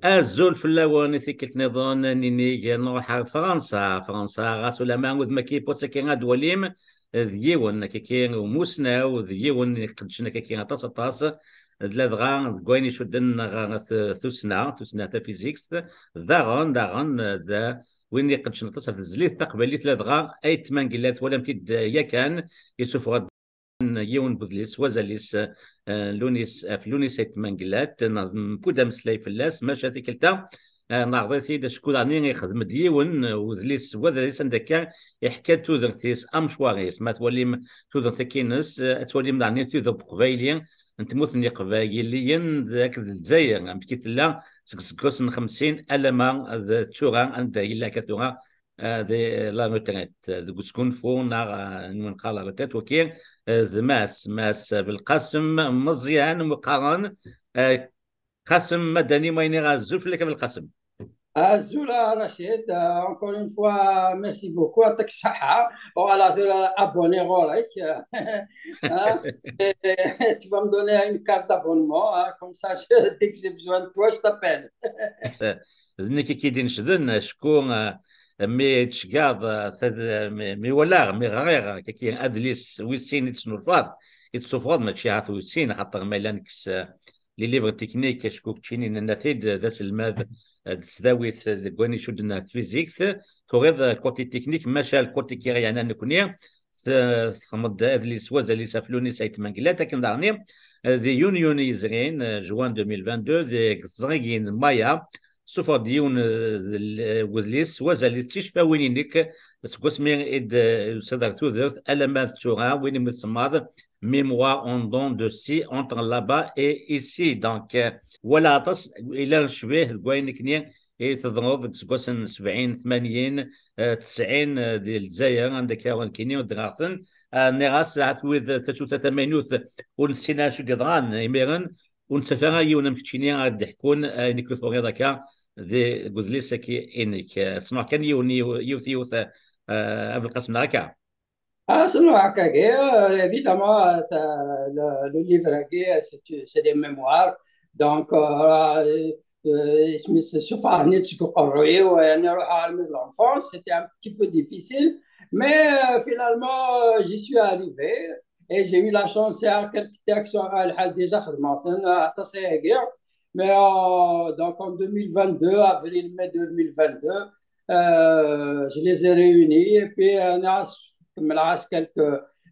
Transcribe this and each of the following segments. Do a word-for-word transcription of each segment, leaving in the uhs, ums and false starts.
Azul fell-awen. I tikkelt niḍen ninig nruḥ ar Fransa. Fransa, ɣas ulama udem-agi n wass-agi ad walim d yiwen akkaki umusnaw, d yiwen iqeddcen akkaki aṭas aṭas, d ladɣa deg wayen icudden ɣer t- tussna, tussna tafizikt, daɣen, daɣen d win iqeddcen aṭas ɣef tezlit taqbaylit, ladɣa Ayt Mengellat, twalam-t-id yakan, yessufeɣ-d yiwen n wedlis s wazal-is, eh, Lunis, ɣef Lunis Ayt Mengellat, n- newwi-d ameslay fell-as, maca tikkelt-a, eh, neɛreḍ-it-id acku daɣen ixdem-d yiwen n wedlis s wazal-is anda akka iḥka-d tudert-is, amecwar-is. Ma twalim tudert-agi-ines, eh, ad twalim daɣen tudert n uqbayli n tmurt n Yiqbayliyen d- akked Lezzayer, amek i tella seg useggas n xemsin alamma d tura anda yella akka tura, eh, di la retraite, eh, deg usgunfu neɣ, eh, nwen qqar la retraite, waki, eh, d mass, mass Belqasem Meẓyan, mi qqaren, eh, Qasem Madani, ma iniɣ azul fell-ak a Belqasem. Azul a Rachid, euh, encore une fois, merci beaucoup, يعطيك الصحة. Voilà, tura abonné ɣur-k. Hein? Et tu vas me donner une carte d'abonnement, hein, comme ça, je- dès que j'ai besoin de toi, je t'appelle. D nekk i k-id-inecden, acku, eh, mi tceggaḍ, eh, tad- mi, mi walaɣ, mi ɣriɣ, kaki adlis wis sin i tesnulfaḍ, i tessufɣeḍ, mačči ɣef wis sin, xaṭer ma yella nekkes, eh, les livres techniques, acku keččini nenna-t-id, d aselmad, eh, d tesdawit, eh, deg wayen icudden ɣer tfizikt, turiḍ, eh, le côté technique, maca le côté qui rien nekni, t- txedmeḍ-d adlis s wazal-is ɣef Lunis Ayt Mengellat, akken daɣen, eh, di yunyu-nni yezrin, eh, juin deux mille vingt-deux, deg teẓrigin n Maya, sufeɣ-d yiwen, eh, d- eh, wedlis s wazal-is d ticfawin-inek seg wasmi i d-, eh, tusiḍ ɣer tudert alamma d tura, win umi tsemmaḍ Mémoire en dents de scie entre là-bas et ici. Donc, eh, wala aṭas, ila ccbih deg wayen nekni i teḍneḍ deg iseggasen sebɛin, tmanyin, eh, tesɛin, eh, di Lezzayer, anda akka nekkini ddreɣ-ten. Eh, nniɣ-as, ahat wid tasuta tamaynut ur nessin ara acu i yeḍran imiren, ur nettaf ara yiwen am keččini ara d-iḥkun, eh, ayen i turiḍ akka di, deg udlis-agi inek. Eh, ssneɣ kan yiwen, yiw- yiwet, yiwet, eh, eh, a Belqasem, neɣ akka? Ah, c'est vrai, euh, évidemment, euh, le, le livre, euh, c'est c'est des mémoires. Donc, euh, euh, اسمي سفاهني تسكو قروي، ويعني نروح à l'enfance, c'était un petit peu difficile. Mais euh, finalement, euh, j'y suis arrivé. Et j'ai eu la chance, il y a quelques textes, euh, déjà خدمتهم, euh, à Tasséguer. Mais euh, donc en deux mille vingt-deux, avril, mai deux mille vingt-deux, euh, je les ai réunis. Et puis, euh, on a quelques,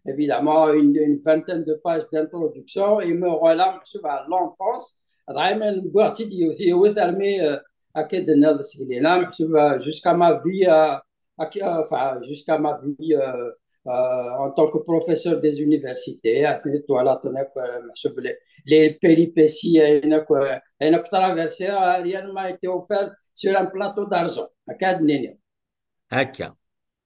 évidemment, une, une vingtaine de pages d'introduction. Et me voilà, je suis à l'enfance. دائما بوعتي ديوثي وثرمي اكيد نض سكلينا محسوب jusqu'à ma vie, euh, ac- euh, enfin, jusqu'à ma vie, euh, euh, en tant que professeur des universités, à cette étoile, محسوب les, les péripéties, euh, traversées, euh, rien ne m'a été offert sur un plateau d'argent. Académie. Akka.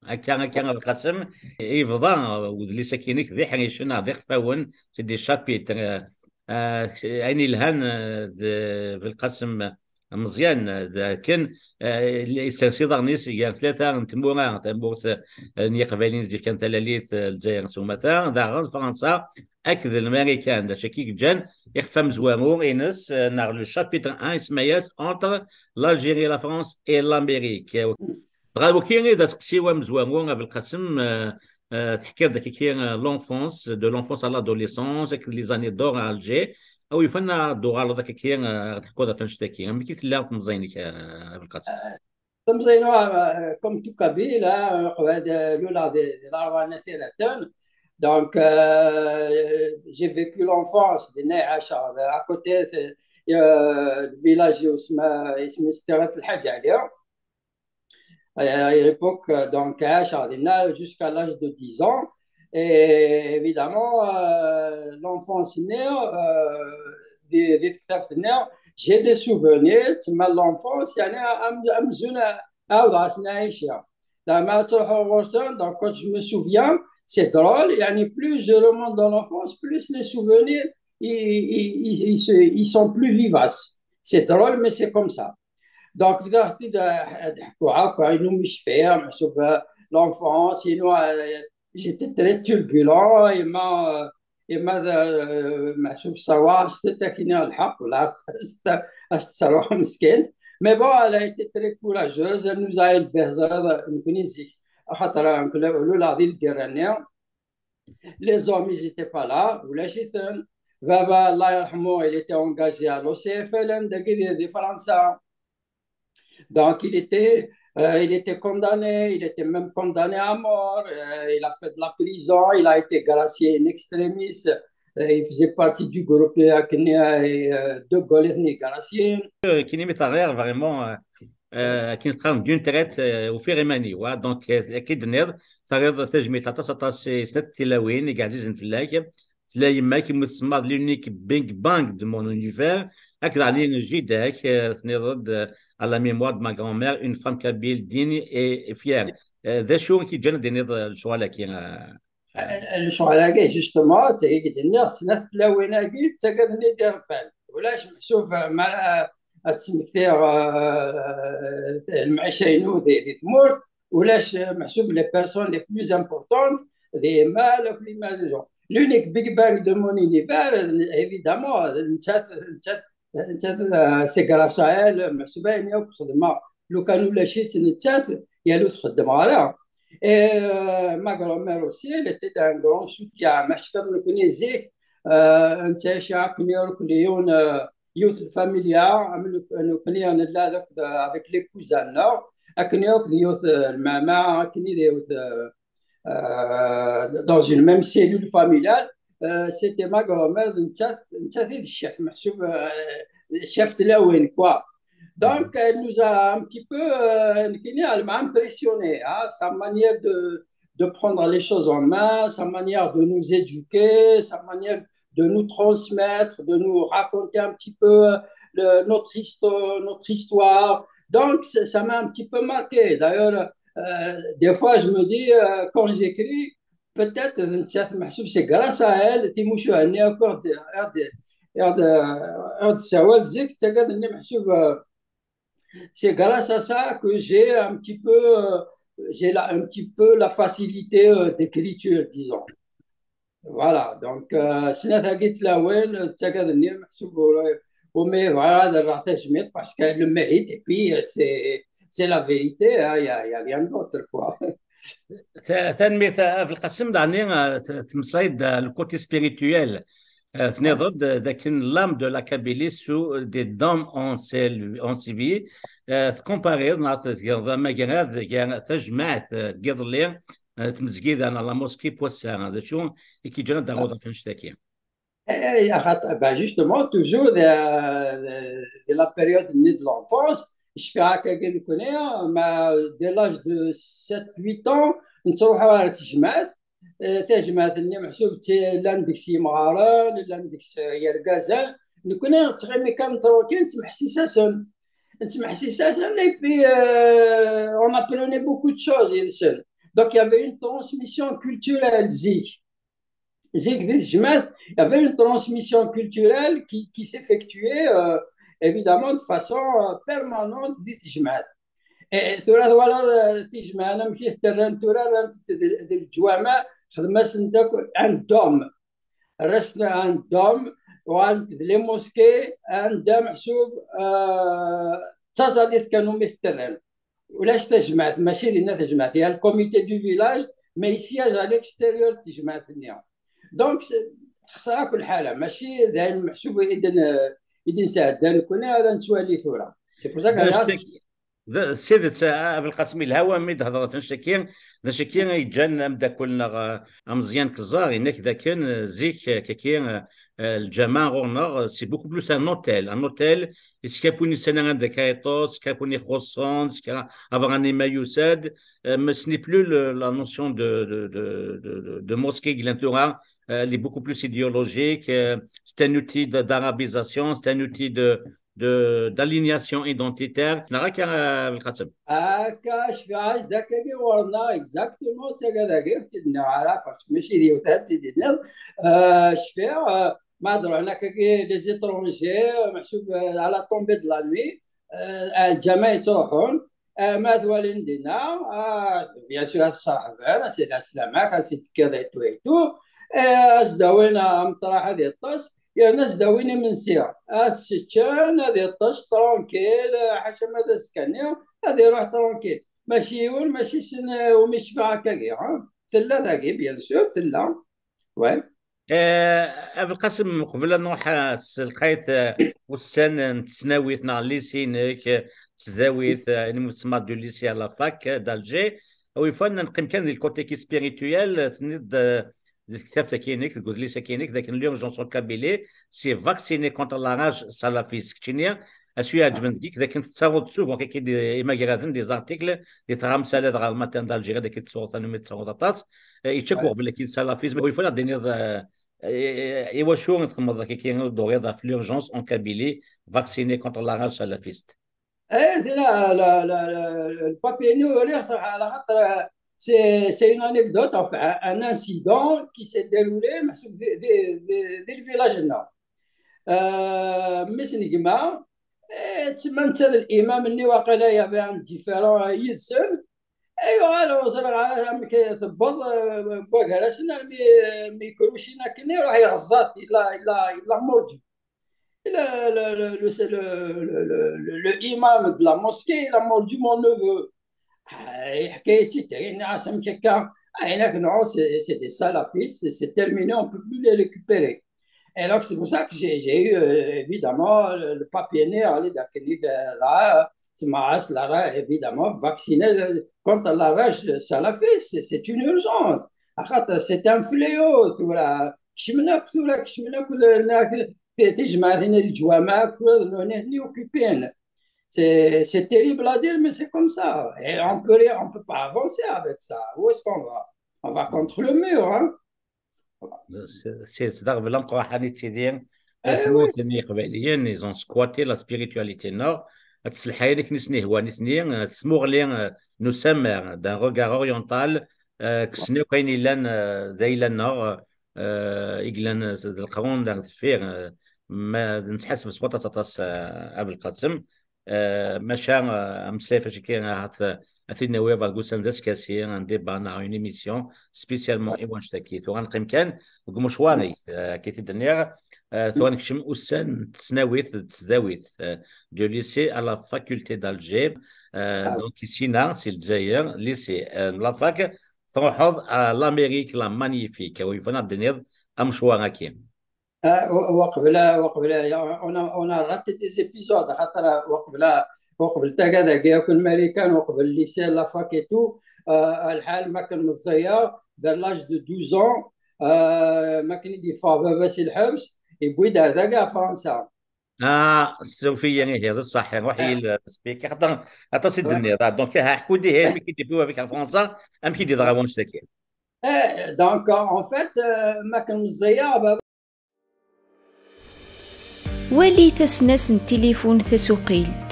Akka, akka, a Belqasem, yebḍa, uh, udlis-agi-inek d iḥricen, neɣ d ixfawen, c'est des chapitres. Uh, uh, ayen yelhan, uh, d Belqasem Meẓyan, uh, d akken, uh, yessers iḍarren-is gar tlata n tmura, tamurt, uh, n Yiqbayliyen i d-yefkan talalit, uh, Lezzayer s umata, daɣen Fransa, akked Lmarikan, d acu akka i yeǧǧan ixef amezwaru-ines, uh, neɣ le chapitre un, isemma-yas Entre l'Algérie, la France et l'Amérique. Dɣa waki i d aseqsi-w amezwaru, a Belqasem, eh, eh, teḥkiḍ-d akkaki, eh, l'enfance, de l'enfance à l'adolescence, akked les années d'or à Alger. A wi yufan ad d-tuɣaleḍ akkaki, eh, ad teḥkuḍ ɣef annect-agi. Amek i tella temẓi-inek, eh, a Belqasem? Temẓi-inu, eh, comme tout Kabyle, hein, qbel, eh, luleɣ di, di Laṛebɛa n At Yiraten. Donc, euh, j'ai vécu l'enfance di Naï Acha, à côté, c'est, euh, le village où c'est ma, c'est Mister Al Hadj Ali. À l'époque, euh, donc, عايش عندنا jusqu'à l'âge de dix ans. Et évidemment, euh, l'enfance, euh, des, des, j'ai des souvenirs, mais l'enfance, يعني, أم- أمزون أو عشنا عايشة. لما تروح au Rwanda, donc quand je me souviens, c'est drôle, يعني, plus je remonte dans l'enfance, plus les souvenirs, ils, ils, ils, ils se- ils sont plus vivaces. C'est drôle, mais c'est comme ça. Donc, إذا حكيت هاد الحكاية، هكا، إنه مش فيها، محسوب l'enfance, إنه، euh, j'étais très turbulent, et ma, et ma, euh, محسوب الثروة، c'était كاين الحق، ولا الثروة مسكين. Mais bon, elle a été très courageuse, elle nous a élevés, ẓriḍ, nekkni zik, axaṭer, euh, luleɣ di lgirra-nni, les hommes, ils étaient pas là, ulac-iten. Baba, Allah yerḥmu, il était engagé à l'O C F L N, dagi di, di Fransa. Donc, il était, euh, il était condamné, il était même condamné à mort, euh, il a fait de la prison, il a été gracié in extremis, euh, il faisait partie du groupe, euh, akken, euh, De Gaulle i ten-igraciyen. Euh, kini mi terriḍ vraiment, euh, euh, akken qqaren d'une traite, euh, ufiɣ iman-iw, ah, donc, euh, akken d-tenniḍ, terriḍ tajmilt aṭas, aṭas i snat tilawin i yeɛzizen fell-ak. Tella yemma-k i mu tsemmaḍ l'unique Big Bang de mon univers, akked ɛni jida-k, euh, tenniḍ-d, euh, à la mémoire de ma grand-mère, une femme kabyle digne et fière. Euh, d acu i k-yeǧǧan ad d-tiniḍ, euh, lecɣal-agi, euh, euh? Lecɣal-agi, justement, tagi i d-nniɣ, snat tlawin-agi, d tagad-nni d-irebban. Ulac meḥsub, euh, mi ara ad d-smektiɣ, euh, lmeɛica-inu di, di tmurt, ulac, euh, meḥsub les personnes les plus importantes, d yemma-k, les maisons. L'unique Big Bang de mon univers, euh, évidemment, d nettat, d nettat, d nettat, euh, c'est grâce à elle, meḥsub ayen akk xedmeɣ. Lukan ulac-itt nettat, yal ur txeddem ara. Et, euh, ma grand-mère aussi, elle était un grand soutien. Ma cfiḍ nekkni zik, euh, nettɛici akken ur kulli yiwen, euh, yiwet lfamilya, am nek-, nekkni nella d, avec les cousins-nneɣ, akken akk d yiwet, euh, lmama, akken d yiwet, euh, euh, dans une même cellule familiale, euh, c'était ma grand-mère, d nettat, d nettat i d ccaf, meḥsub, euh, ccaf tlawin, quoi. Donc, elle nous a un petit peu, euh, elle m'a impressionné, hein, sa manière de, de prendre les choses en main, sa manière de nous éduquer, sa manière de nous transmettre, de nous raconter un petit peu, euh, le, notre histo-, notre histoire. Donc, c'est, ça m'a un petit peu marqué. D'ailleurs, euh, des fois, je me dis, euh, quand j'écris, peut-être, euh, c'est grâce à elle, timucuha-nni akk i ɣ-d-, i ɣ-d-, i ɣ-d-tessawal zik, d tagad-nni meḥsub, euh, c'est grâce à ça que j'ai un petit peu, euh, j'ai la, un petit peu la facilité, euh, d'écriture, disons. Voilà, donc, euh, snat-agi tlawin, d tagad-nni meḥsub ur, umi bɣiɣ ad rreɣ tajmilt, parce qu'elle le mérite, et puis, euh, c'est, c'est la vérité, hein, il y a, il y a rien d'autre, quoi. Ta-, tanemmirt, a Belqasem, daɣni, euh, t-, temmeslayeḍ-d, euh, le côté spirituel. Euh, tenniḍ-d, euh, dakken l'âme de la Kabylie sous des dômes ensevel-, ensevelis. Euh, tkumpariḍ neɣ tgiḍ amagrad gar tajmaɛt, euh, n yiḍelli, euh, tmezgida neɣ la mosquée n wass-a. D acu i k-yeǧǧan ad d-taruḍ ɣef annect-agi? Eh, axaṭer, ben, justement, toujours de, de, de la période née de l'enfance, je fais un, ma, dès l'âge de sept, huit ans, nettruḥu ɣer tejmaɛt. Eh, tajmaɛt-nni meḥsub d ti-, llan deg-s yimɣaren, llan deg-s, eh, yergazen. Nekkni nettɣimi kan tranquille, nettmeḥsis-asen. Nettmeḥsis-asen, et puis, euh, on apprenait beaucoup de choses yid-sen. Donc, il y avait une transmission culturelle, zik. Zik, di tejmaɛt, il y avait une transmission culturelle qui, qui s'effectuait, euh, évidemment de façon, euh, permanente di tejmaɛt. Et tura twalaḍ, euh, tijmaɛin amek i t-rran tura, rran-t d, d leǧwameɛ, xedmen-asent akk un dôme. Rran-as un dôme, uɣalent d les mosquées, anda meḥsub, euh, d taẓallit kan umi t-rran. Ulac tajmaɛt, mačči dinna tajmaɛt. Il y a le comité du village, mais il siège à l'extérieur de tejmaɛt-nni. Donc, c'est, texṣer akk lḥala, mačči d ayen meḥsub i d-, i d-nesɛedda nekkni ara nettwali tura. C'est pour ça que... D, d tidet, a, a Belqasem, yelha wami d-hedreḍ ɣef annect-agi, d acu-agi i yeǧǧan ameddakel-nneɣ, a, ameẓyan Keẓẓar, yenna-k dakken, a, zik, a, kaki, a, a, lǧameɛ ɣur-neɣ, a, c'est beaucoup plus un hôtel. Un hôtel, c'est kra n win yesɛan anda ara yeṭṭes, kra n win ixuṣṣen, kra, abeṛṛani ma yusa-d, euh, mais ce n'est plus le, la notion de, de, de, de, de, de mosquée deg llan tura, euh, elle est beaucoup plus idéologique, euh, c'est un outil de, d'arabisation, c'est un outil de, de, d'aliénation identitaire. Neɣ akka, euh, Belqasem? Akka, cfiɣ-as d akkagi ɣur-neɣ, exactement, tagad-agi, ur t-id-nniɣ ara, parce que mačči d yiwet ad t-id-iniḍ. Euh, cfiɣ, euh, ma d-ruḥen akkagi les étrangers, meḥsub, euh, à la tombée de la nuit, euh, lǧameɛ yettruḥun, euh, ma t-walin dinna, euh, bien sûr, ad t-ṣerḥben, ad s-inin sslam-ik, ad s-tekkiḍ et tout et tout. Euh, ad s-d-awin, euh, ameṭraḥ ad yeṭṭes. yerna s-d-awin imensi. Ad seččen, ad iṭṭes tranquille, ḥaca ma d azekka-nni, ad iruḥ tranquille. Mačči yiwen, mačči sin, eh, umi cfiɣ akkagi, ha? Tella dagi, bien sûr, tella. Ouais. Eh, Abelqasem, qbel ad nruḥ, eh, s lqayt, eh, ussan n tesnawit neɣ lycée-inek, eh, tesdawit, eh, ayen umi tsemma du lycée à la fac, eh, d'Alger, awi fan ad neqqim kan di le côté spirituel, eh, tenniḍ-d, eh, di tektabt-agi-inek, deg udlis-agi-inek, d akken l'urgence en Kabylie, c'est vacciner contre la rage salafiste. Keččini, acu iɛeǧben deg-k, d akken tettaruḍ souvent kaki di imagraden, des articles, di tɣamsa ladɣa le Matin d'Algérie, d akken tettsuɣeḍ tanumi tettaruḍ aṭas, eh, yečča-k uɣbel akin salafisme, awi fan ad d-tiniḍ, eh, eh, iwacu i txedmeḍ kaki ur d-turiḍ ɣef l'urgence en Kabylie, vacciner contre la rage salafiste. Eh, la, la, la, la, le papier-nni uriɣ-t على خاطر, c'est, c'est une anecdote, enfin, un, un incident qui s'est déroulé, meḥsub di, di, di, di lvillage-nneɣ. Euh, mmi-s n gma, eh, tsemma netta d l'imam-nni, waqila y avait un différend, eh, yid-sen. Eh, yuɣal ur ẓriɣ ara amek tewweḍ, eh, wagar-asen, armi, eh, mi krucin akken, iruḥ yeɣẓa-t, il l'a, il l'a, il l'a mordu. Le, le, le, le, c'est le, le, le, le, le imam de la mosquée, il a mordu mon neveu. Ah, et حكايتي تاعي ناس مكيكا. Ah, هناك, non, c'est, c'est des salafistes, c'est, c'est terminé, on peut plus les récupérer. Et donc, c'est pour ça que j'ai, j'ai eu, euh, évidemment, le, le papier-nni, aller d'accord, euh, là, c'est ma race, là, là, évidemment, vacciner le, contre la rage salafiste, c'est, c'est une urgence. C'est un fléau, tu vois. كشمنا كثورة، كشمنا كل، تجمع هنا الجوامع، كثورة، هنا، هنا occupés. C'est, c'est terrible à dire, mais c'est comme ça. Et on peut rien, on peut pas avancer avec ça. Où est-ce qu'on va? On va contre le mur, hein. S-, s-, d aɣbel ameqqran i ttidi. Eh, tmurt n Yiqbayliyen, ils ont squatté la spiritualité-nneɣ. Ad tselḥayen akken i sen-ihwan nitni, eh, s tmuɣli, eh, n usammer, d'un regard oriental, eh, kksen akk ayen yellan, eh, d ayla-nneɣ, eh, i yellan s-, d leqrun ar deffir, eh, ma nettḥaseb s waṭas aṭas, eh, Abelqasem. Eh, maca, eh, ameslay fac-agi, ahat, eh, ad t-id-nawi ɣer ussan d askasi, un débat neɣ une émission spécialement i wanect-agi. Tura neqqim kan deg umecwar-ik, eh, akka i t-id-nniɣ. Eh, tura nekcem ussan n tesnawit d tesdawit, eh, du lycée à la faculté d'Alger. Eh, donc, sina, si Lezzayer, lycée, eh, n la fac, truḥeḍ à l'Amérique la magnifique. Awi fan ad d-tiniḍ amecwar-agi. Ah, wa-, waqbel, waqbel, on a, on a raté des épisodes, خاطر وقبل, وقبل تاكا داكيا كل ماريكان، وقبل lycée, la fac et tout, آه، الحال ما كان مزيا، vers l'âge de douze ans, آه، ما كان يدي فا بابا سي الحبس، يبوي دار داكا فرنسا. Ah, ssuref-iyi, ihi, d ṣṣeḥ, ruḥ-iyi l-speak, xaṭer aṭas i d-tenniḍ. Ah, donc, ha, ḥku-d, ihi, amek i d-yewwi baba-k ɣer Fransa, amek i d-yeḍra wanect-agi? Eh, donc, en fait, euh, ma كان مزيا بابا. Walit asnas n tilifun tasuqilt.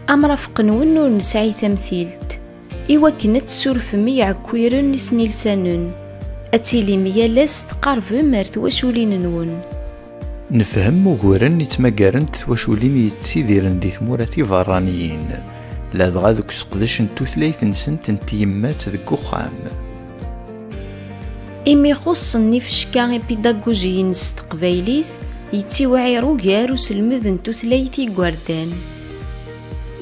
Amrafeq-nwen ur nesɛi tamtilt. Iwakken ad tessurfem iɛekkiren isnilsanen, ad tilim yal ass tqarbem ar twaculin-nwen. Nefhem uguren i ttmagarent twaculin yettidiren di tmura tiberraniyin, ladɣa deg useqdec n tutlayt-nsent n tyemmat deg uxxam. Imi xuṣṣen ifecka ipidagujiyen s teqbaylit, yettiwɛir ugar uselmed n tutlayt igerdan.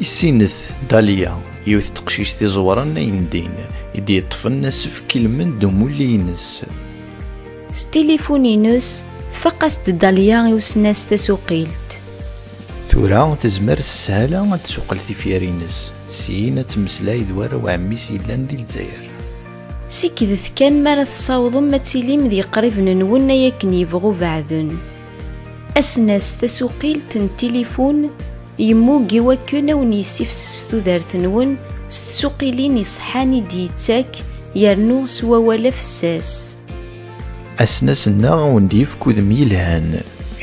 Issinet Dahlia, yiwet n teqcict iẓewren ayendin, i d-yeṭṭfen asefk ilmend d umulli-ines. S tilifun-ines, tfaq-as-d Dahlia i usnas tasuqilt. Tura tezmer s sshala ad tsuqel tifyar-ines, syin ad temmeslay d warraw ɛemmi-s yellan di Lezzayer. Sikdet kan mi ara tessawḍem ad tilim d yeqriben-nwen ay akken yebɣu beɛden. Asnas tasuqilt n tilifun yemmug i wakken ad wen-yessifses s tudert-nwen s tsuqilin iṣeḥḥan i d-yettak, yernu s wawal afessas. Asnas-nneɣ ad wen-d-yefk udem yelhan,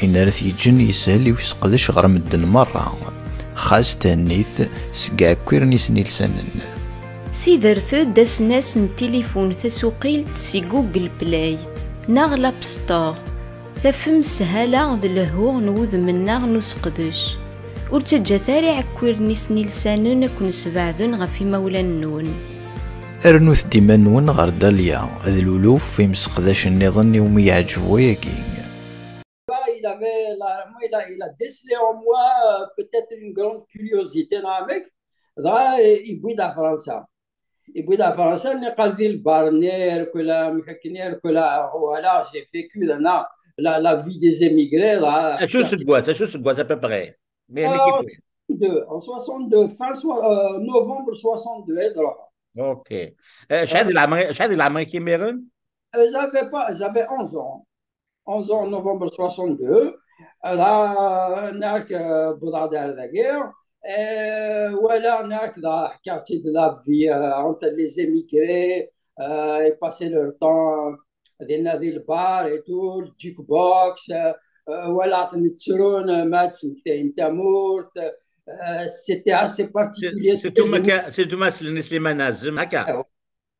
ayen ara t-yeǧǧen yeshel i useqdec ɣer medden merra, xas thennit seg iɛekkiren isnilsanen. Sidret-d asnas n tilifun tasuqilt si Google Play neɣ l'App Store. Tafem sshala d lehhu n wudem-nneɣ n useqdec. Ur ttaǧǧat ara iɛekkiren isnilsanen ad ken-sbeɛden ɣef imawlan-nwen. Rnut-d iman-nwen ɣer Dahlia d luluf imseqdacen nniḍen iwumi yeɛǧeb wayagi. avait la- moi, il a, il a décelé en moi euh, peut-être une grande curiosité, neɣ amek, dɣa yewwi-d ɣer Fransa. Yewwi-d ɣer Fransa, niqal di lbar-nni, irkul amek akken, irkul, voilà, j'ai vécu la, la, la vie des émigrés, dɣa. Acu useggas, acu useggas à peu près? Mais, mais qui fait? En soixante-deux, en soixante-deux, fin soi- euh, novembre soixante-deux, ad ruḥeɣ. Ok. Euh, acḥal di leɛmer, acḥal di leɛmer-ik imiren? Euh, j'avais pas, j'avais onze ans. onze ans, novembre soixante-deux. Là, nak, euh, wwḍeɣ-d ar dagi. Euh, voilà, nak, là, quartier de la vie euh, entre les émigrés, euh, ils passaient leur temps dinna di lbar et tout, le jukebox, euh, euh, voilà, nettrun, ma d-smektayen tamurt. Euh, c'était assez particulier. C'est tout ma c'est tout ma Sliman Azem, haka.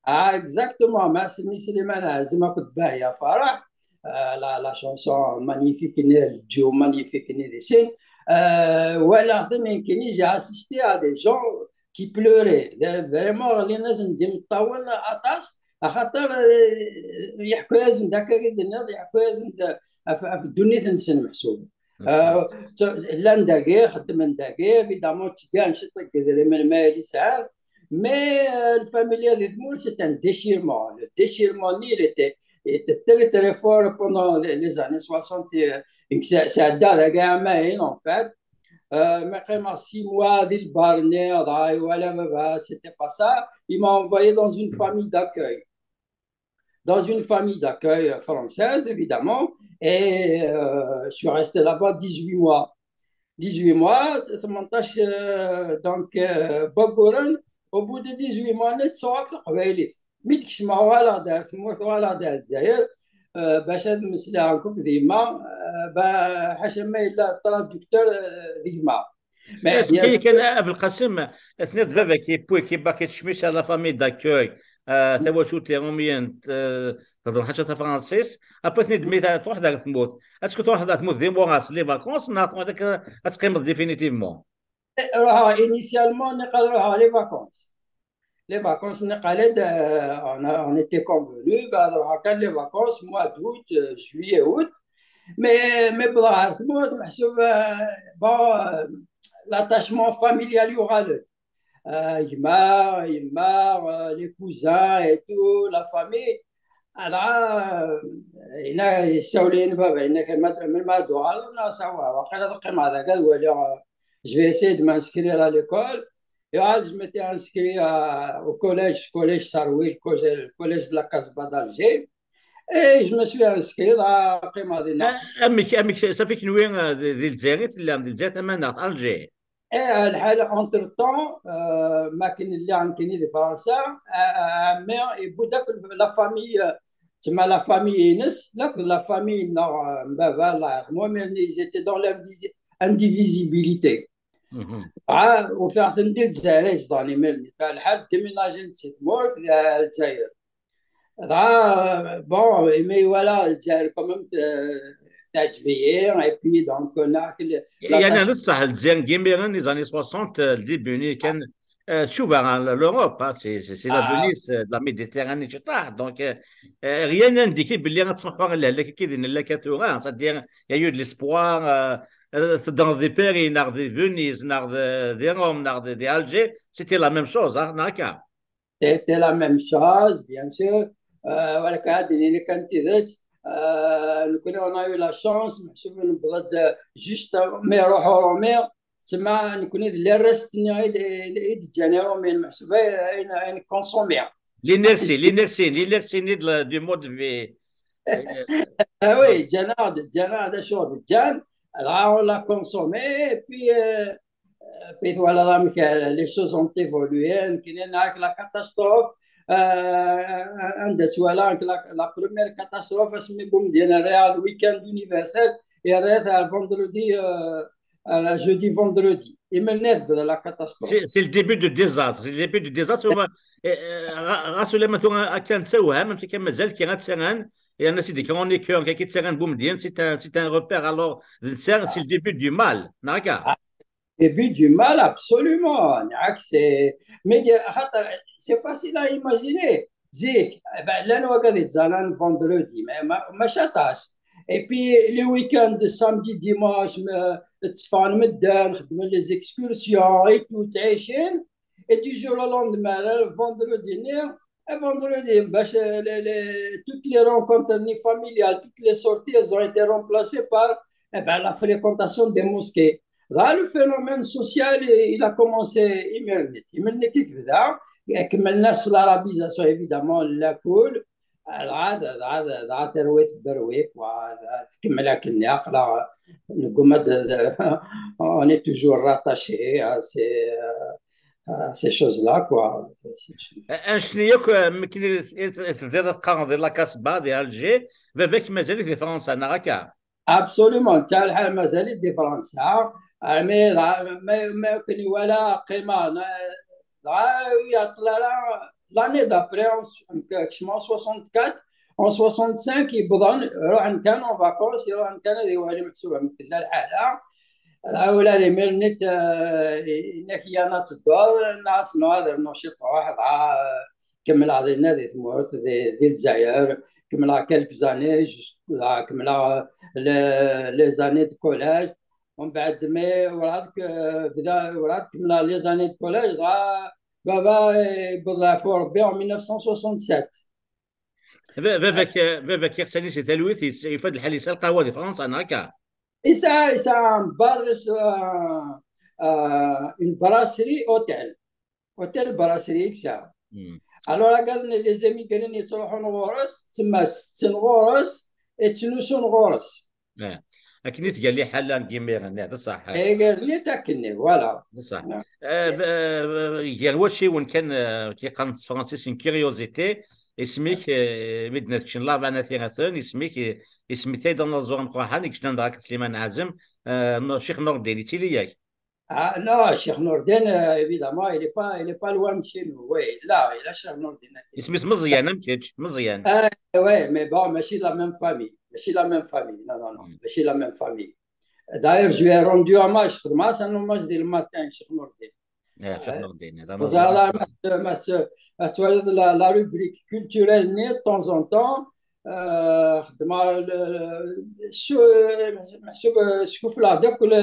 Ah, exactement, ma Sliman Azem akked Bahia Farah. Euh, la, la chanson magnifique, le duo magnifique, ni des signes. Euh, voilà, j'ai assisté à des gens qui pleuraient. Vraiment, les gens ont dit, axaṭer yeḥku-yasen-d akka i d-tenniḍ, yeḥku-yasen-d ɣef ddunit-nsen meḥsub. Llan dagi, xeddmen dagi, évidemment, ttgan ciṭ n yedrimen ma yella sɛan, mais la famille di tmurt, c'est un déchirement. Le déchirement, il était, était très, très fort pendant les, les années soixante. C'est un dada, en fait. Euh, mais quand même, six mois, d'il barnet, voilà, c'était pas ça. Il m'a envoyé dans une famille d'accueil. Dans une famille d'accueil française, évidemment, et euh, je suis resté là-bas dix-huit mois. dix-huit mois, tmenṭac, euh, donc, euh, Bagourun, au bout de dix-huit mois, net, ça va, mi d-kecmeɣ uɣaleɣ-d ar tmurt, uɣaleɣ-d ar Lezzayer, euh, bac ad mmeslaɣ akk d yemma, euh, ḥaca ma yella traducteur, euh, d gma. Mais bien sûr. Kan, Abelqasim, tenniḍ-d baba-k yewwi-k, yewwi-k, yewwi-k à la famille d'accueil, euh, tawacult iṛumyen, euh, teḍra ḥaca tafransist, après tenniḍ-d mi tṛuḥeḍ ɣer tmurt. Est-ce que tṛuḥeḍ ɣer tmurt d imuras, les vacances, neɣ tṛuḥeḍ akka ad teqqimeḍ définitivement? Ruḥeɣ initialement, niqal ruḥeɣ les vacances. Les vacances, niqal-d, euh, on a, on était convenu, bah, ruḥeɣ kan les vacances, mois d'août, euh, juillet, août. Mais, mais wwḍeɣ ɣer tmurt, meḥsub, euh, bon, euh, l'attachement familial yuɣal-d. Euh, gma, yemma, euh, les cousins et tout, la famille. Dɣa, euh, yenna, yessawel-iyi-n baba, yenna-k, melmi ad d-tuɣaleḍ? Neɣ sawa, waqila ad qqimeɣ dagi ad waliɣ, euh, je vais essayer de m'inscrire à l'école. Et là, je m'étais inscrit à, au collège, collège Sarwi, le collège, le collège de la Casbah d'Alger. Et je me suis inscrit à, à, amek, amek, safi kenwi, euh, di, di Lezzayer i tellam, di Lezzayer tamaneɣt, Alger. Et, euh, lḥal, entre-temps, euh, ma akken lliɣ nekkini di Fransa, euh, euh, ɛemmi yewwi-d akk la famille, euh, tsemma la famille-ines, la, la famille-nneɣ, euh, n baba, Allah yerḥmu, mais ils étaient dans l'invisi-, indivisibilité. Ah, ufiɣ-ten di Lezzayer ay zedɣen imir-nni. Lḥal, déménager-d si tmurt, euh, Lezzayer. Dɣa, bon, imi iwala Lezzayer quand même, euh, teɛǧeb-iyi, et puis, donc, nak, يعني, de ṣṣeḥ, Lezzayer n yimiren, les années soixante, euh, le début-nni kan, euh, tcuba ɣer l'Europe, hein, c'est, c'est, c'est la Venise, euh, de la Méditerranée, et cetera. Donc, euh, euh, rien n'indique belli ad truḥ ɣer lehlak-agi d-nella kan tura, c'est-à-dire, il y a eu de l'espoir, euh, euh, dans des Paris, neɣ di Venise, neɣ di, di Rome, neɣ di, di Alger, c'était la même chose, hein, neɣ akka? C'était la même chose, bien sûr. Euh, walakin ad d-nini kan tidet, euh, nekkni, on a eu la chance, meḥsub newweḍ-d juste, euh, mi iruḥ uṛumi, tsemma nekkni d le reste-nni i d-, i d-, i d-ǧǧan iṛumiyen, meḥsub ayen, ayen consommé. L'inertie, l'inertie, l'inertie-nni de la, du mode de vie. Ah oui, ǧǧan-aɣ-d, ǧǧan-aɣ-d acu d-ǧǧan, dɣa on l'a consommé, et puis, euh, euh, puis voilà, donc, euh, les choses ont évolué, nekkni, la catastrophe, euh, anda twala la, la première catastrophe, asmi Boumediene, le week-end universel, et le vendredi, euh, euh, jeudi, vendredi. Et maintenant, la catastrophe. C'est, c'est le début du désastre. C'est le début du désastre. Ɣas ulamma tura akka nettawham, amek akka mazal kra ttaran, yerna c'est des chroniqueurs, kra ttaran Boumediene, c'est un, c'est un repère, alors, c'est, c'est le début du mal, neɣ akka? Début du mal, absolument. C'est, mais c'est facile à imaginer. Zik, eh ben, llan wagad yettẓallan vendredi, mais ma, mačči aṭas. Et puis, les week-ends, samedi, dimanche, tteffɣen medden, xeddmen les excursions et tout, ttɛicin. Et du jour au lendemain, le vendredi, et vendredi, ben, toutes les rencontres familiales, toutes les sorties, elles ont été remplacées par, eh ben, la fréquentation des mosquées. Là, le phénomène social, il a commencé immédiatement. Immédiatement, avec l'arabisation, évidemment, la cool. Dɣa, dɣa, dɣa terwi tberwi, quoi. Tkemmel akken, aql-aɣ negguma, on est toujours rattaché à ces, euh, à ces choses-là, quoi. Anect-nni akk, mi tebdiḍ ad teqqareḍ di la Casbah, di Alger, baba-k mazal-it di Fransa, neɣ akka? Absolument, netta lḥal mazal-it di Fransa. Armi ma akken iwala qqimeɣ, dɣa ur yeɛṭel ara. L'année d'après, kecmeɣ soixante-quatre, en soixante-cinq, yewweḍ-d, ruḥen kan en vacances, ruḥen kan ad iwali meḥsub amek tella lḥala. Dɣa ula d imir-nni, yenna-k yan ad tedduḍ, nniɣ-as non, ad rnuɣ ciṭuḥ, dɣa kemmleɣ dinna di tmurt, di, di Lezzayer, kemmleɣ quelques années, dɣa kemmleɣ les années de collège. Umbeɛd, mais werɛad, bda, werɛad kemmleɣ les années de collège, dɣa baba yewweḍ leɛfu Rebbi en mille neuf cent soixante-sept. Baba-k, baba-k iɣsan-is di talwit, yufa-d lḥal yesɛa lqahwa di Fransa, neɣ akka? Yesɛa, yesɛa un bar, euh, euh, une brasserie hôtel. Hôtel brasserie i yesɛa. Alors, agaden les émigrés yettruḥun ɣur-s, ttemma setten ɣur-s, ttnusun ɣur-s. Akken i tga liḥala n yimiren, d ṣṣeḥ. Iger-nni akken, voilà. D ṣṣeḥ. Gar wacciwen kan, yeqqaren s tefransist une curiosité, isem-ik, mi d-nna kečč n Laban At Yiraten, isem-ik, isem-ik tayd anaẓur ameqqran i yecnan dɣa Sliman Ɛazem, Ccix Nurdin, yettili yak? Ah, non, Cheikh Nourdine, euh, évidemment, il n'est pas, il est pas loin de chez nous. Oui, là, il a Cheikh Nourdine. Isem-is Meẓyan, am kečč, Meẓyan. Euh, ouais, mais bon, mais c'est la même famille. Mais c'est la même famille. Non, non, non, mais c'est la même famille. D'ailleurs, je lui ai rendu hommage. C'est un hommage dès le matin, Cheikh Nourdine. Ah, Cheikh Nourdine. La, la rubrique culturelle, de temps en temps, euh,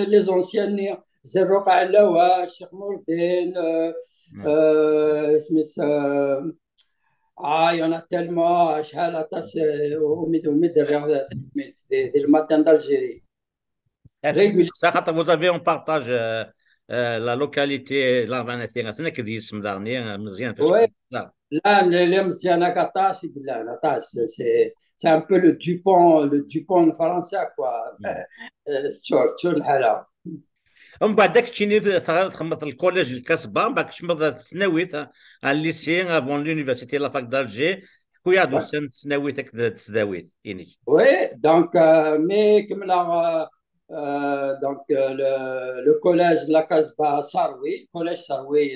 les anciennes, Zerruq Ɛlawa, Cheikh Nourdine, euh, ah, il y en a tellement, des, des, des matins d'Algérie. Vous avez en partage, euh, euh, la localité, Laban At Yiraten, c'est un peu le Dupont, le Dupont français, quoi. Sur, sur le halal. Umbeɛd, keččini txedmeḍ lkolaj di Casbah, mbeɛd kecmeḍ ɣer tesnawit, à lycée, avant l'université, la fac d'Alger. Ḥku-yaɣ-d ussan n tesnawit akked tesdawit-inek. Oui, donc, euh, mi kemmleɣ, euh, donc, euh, le, le collège de la Casbah Sarwi, collège Sarwi,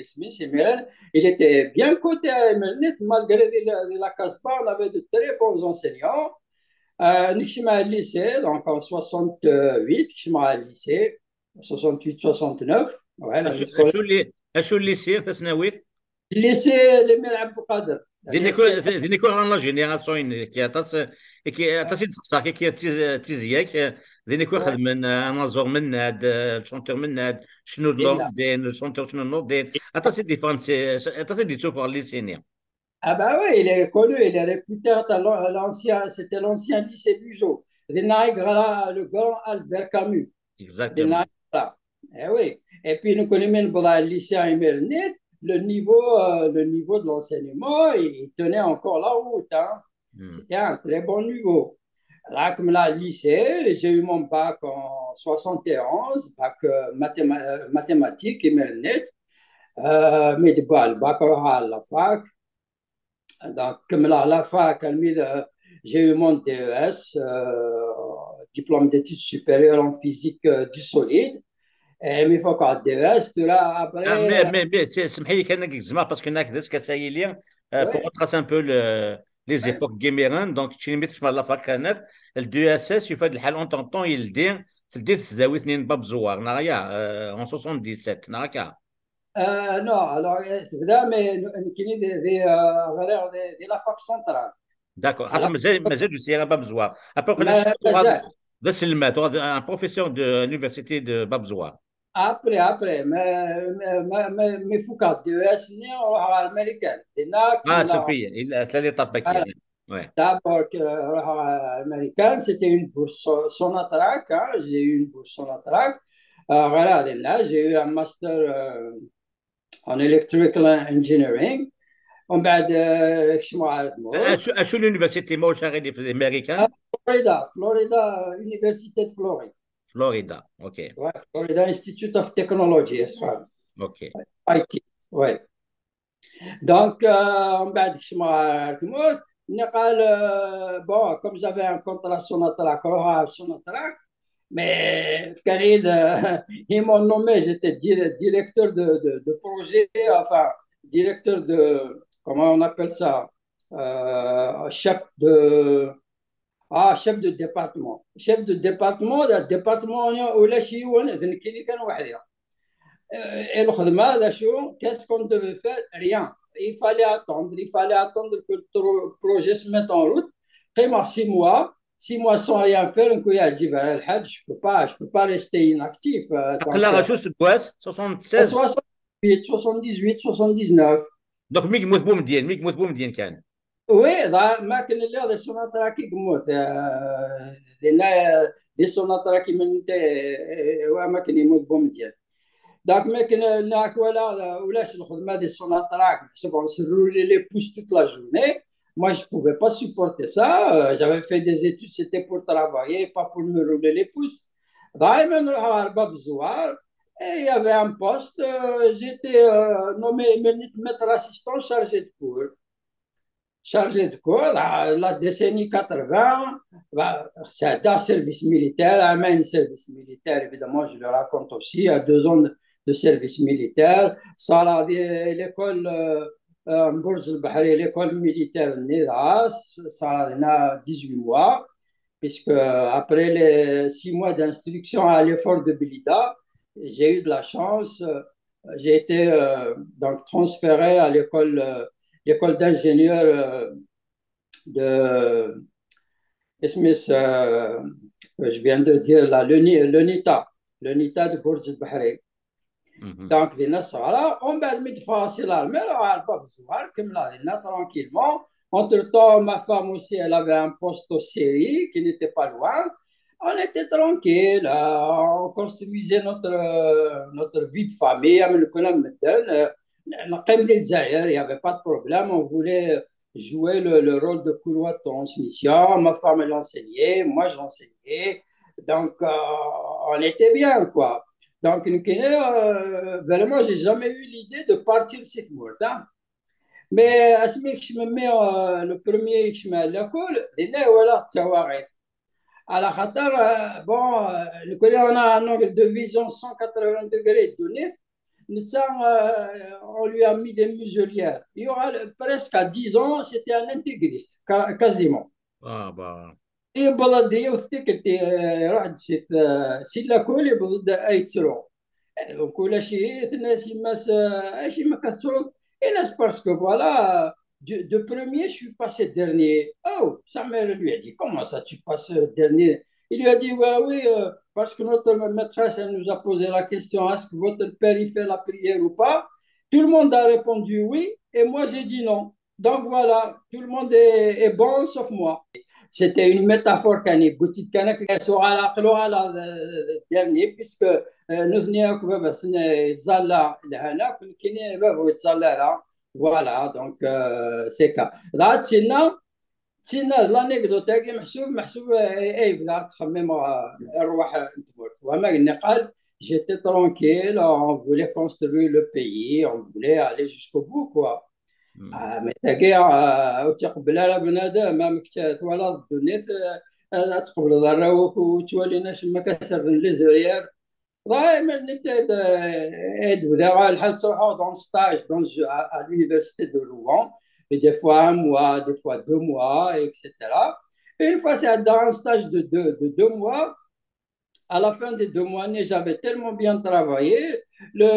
il était bien coté à Emelnit, malgré de la, de la Casbah, on avait de très bons enseignants. Euh, nekcem ɣer lycée, donc en soixante-huit, kecmeɣ ɣer lycée, soixante-huit, soixante-neuf. Ouais, acu, acu lycée, tasnawit? Lycée Lemir Abdelkader. Din i qqaren la génération-inek, aṭas i d-seqsaɣ, tizya-k, din i xedmen anaẓur Mennad, le chanteur Mennad, Chennour Nourdine, le chanteur Chennour Nourdine, aṭas i d-yeffɣen, aṭas i d-yettufɣen lycée-nni. Ah bah oui, il est connu, il est réputé, l'ancien, c'était l'ancien lycée Bugeaud. Dinna i yeɣra le grand Albert Camus. Exactement. Eh oui. Et puis, nous connaissons le lycée à Emelnit, le niveau, euh, le niveau de l'enseignement, il tenait encore la route, hein. C'était un très bon niveau. Là, comme là, lycée, j'ai eu mon bac en soixante et onze, bac euh, mathéma- euh, mathématiques, Emelnit. Euh, mais de bah, le bac à la fac. Donc, comme là, à la fac, j'ai eu mon D E S, euh, diplôme d'études supérieures en physique euh, du solide. Et mais faut quoi, D E S, tu l'as après. Ah, mais, mais, mais, c'est, c'est, parce que nak des que ça y est, euh, pour retracer un peu le, les époques guémérin, donc tu mets sur la fac, le D E S S, il fait le hal en temps, il dit, c'est des Zouaïs, n'est pas besoin, en soixante-dix-sept, n'a rien. Euh, non, alors, c'est vrai, mais il y a des, des, euh, des, des la fac centrale. D'accord. Xaṭer mazal, mazal ur sɛiɣ ara Bab Zwar. Après, uqila d aselmad, un professeur de l'université de Bab Zwar. Après, après, mais, mais, mais, mais, mais faut qu'à deux S, on aura américain. Ah, Sophie, il a, il a les tapakis. D'abord, euh, américaine, c'était une bourse Sonatrach, hein, j'ai eu une bourse Sonatrach. Euh, voilà, là, j'ai eu un master euh, en electrical engineering. ومن بعد كشمو عارف شو شو l'université موش غادي في امريكا؟ Florida, Florida, Université de Floride. Florida, ok. Ouais, Florida Institute of Technology, ok. I T, ouais. Donc, euh, on m'a dit que je m'arrête. Bon, comme j'avais un contrat Sonatrach, Sonatrach, mais ils m'ont nommé, j'étais directeur de, de, de, projet, enfin, directeur de, comment on appelle ça, euh, chef de, ah, chef de département. Chef de département, le département, ولا شي وين ذن كيني كان وحدها. Et الخدمة هذا شو؟ Qu'est-ce qu'on devait faire? Rien. Il fallait attendre, il fallait attendre que le projet se mette en route. قيمة six mois, six mois sans rien faire, نكون يعجب على الحاج, je peux pas, je peux pas rester inactif. عقلها شو سكواس؟ soixante-seize, soixante-dix-huit, soixante-dix-neuf. Donc مي يموت بومدين, مي يموت بومدين كان. Oui, ما كان اللي هذا السوناترا كي يموت. دينا دي سوناترا كي من انت وما كان يموت بومدين. Donc, mais que n'a ولا ولاش الخدمة دي سوناتراك, c'est bon, se rouler les pouces toute la journée. Moi, je pouvais pas supporter ça. Euh, j'avais fait des études, c'était pour travailler, pas pour me rouler les pouces. دائما نروح على باب الزوار. Et il y avait un poste, euh, j'étais euh, nommé maître assistant chargé de cours. Chargé de cours, la, la décennie quatre-vingts, bah, c'est un service militaire, un service militaire, évidemment, je le raconte aussi, il y a deux ans de, de service militaire. Ça, l'école, euh, euh, Bourj al-Bahri, l'école militaire, ça a dix-huit mois, puisque après les six mois d'instruction à l'effort de Blida, j'ai eu de la chance, euh, j'ai été euh, donc transféré à l'école, euh, l'école d'ingénieurs euh, de اسميس, euh, je viens de dire là, le, le NITA, le NITA de Bourj al-Bahri. Donc, les Nasrara, on va mettre facile à la mer, on va pas besoin, comme là, tranquillement. Entre-temps, ma femme aussi, elle avait un poste au Syrie qui n'était pas loin. On était tranquille, euh, on construisait notre, euh, notre vie de famille, avec le Kolam Medden. Euh, il n'y avait pas de problème, on voulait jouer le, le rôle de couloir de transmission. Ma femme, elle enseignait, moi, j'enseignais. Donc, euh, on était bien, quoi. Donc, euh, vraiment, j'ai jamais eu l'idée de partir cette fois. Hein. Mais, euh, le premier, je me l'école, il est voilà, على خاطر, euh, bon, euh, le collègue, on a un angle de vision cent quatre-vingts degrés de net. Euh, on lui a mis des muselières. Il y aura presque à dix ans, c'était un intégriste, quasiment. Ah, bah. Et voilà, il y a aussi que c'est la colle, il y a aussi. Donc, on a chez, c'est une, c'est une, parce que voilà, de, de premier, je suis passé dernier. Oh, sa mère lui a dit, comment ça, tu passes dernier? Il lui a dit, ouais, oui, euh, parce que notre maîtresse, elle nous a posé la question, est-ce que votre père, il fait la prière ou pas? Tout le monde a répondu oui, et moi, j'ai dit non. Donc voilà, tout le monde est, est bon sauf moi. C'était une métaphore كان بغيتي كان سوغ على عقلو على dernier, puisque nous نياك بابا سنا زالا لهنا كن كيني بابا يتزالا لا. Voilà, donc euh, c'est ça. Là, تسنى تسنى l'anecdote هاكي محسوب محسوب اي بدا تخمم الرواح نتموت وما قلنا قال. J'étais tranquille, on voulait construire le pays, on voulait aller jusqu'au bout, quoi. آه، mais تاكي، آه، وتقبل على بنادم، ما مكتات ولا الدنيا، آه، آه، تقبل ضراوك وتولي ناس ما كسر les arrières. دائما نتعد، آه، عيد وذا الحال تروحوا dans stage dans, à, à l'université de Rouen, et des fois un mois, des fois deux mois, et cetera. Et une fois, c'est dans un stage de deux, de deux mois, à la fin des deux mois, j'avais tellement bien travaillé, le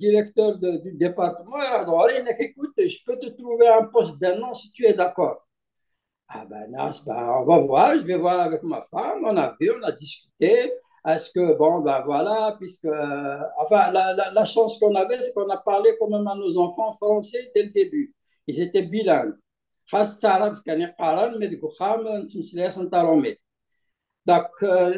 directeur de, du département a dit, écoute, je peux te trouver un poste d'un an si tu es d'accord. Ah ben, là, ben, on va voir, je vais voir avec ma femme, on a vu, on a discuté. Est-ce que, bon, ben voilà, puisque, euh, enfin, la, la, la chance qu'on avait, c'est qu'on a parlé quand même à nos enfants français dès le début. Ils étaient bilingues. خاص العرب كان يقارن، mais du coup, خام، نتمشي لها سنتا روميت. Donc, euh,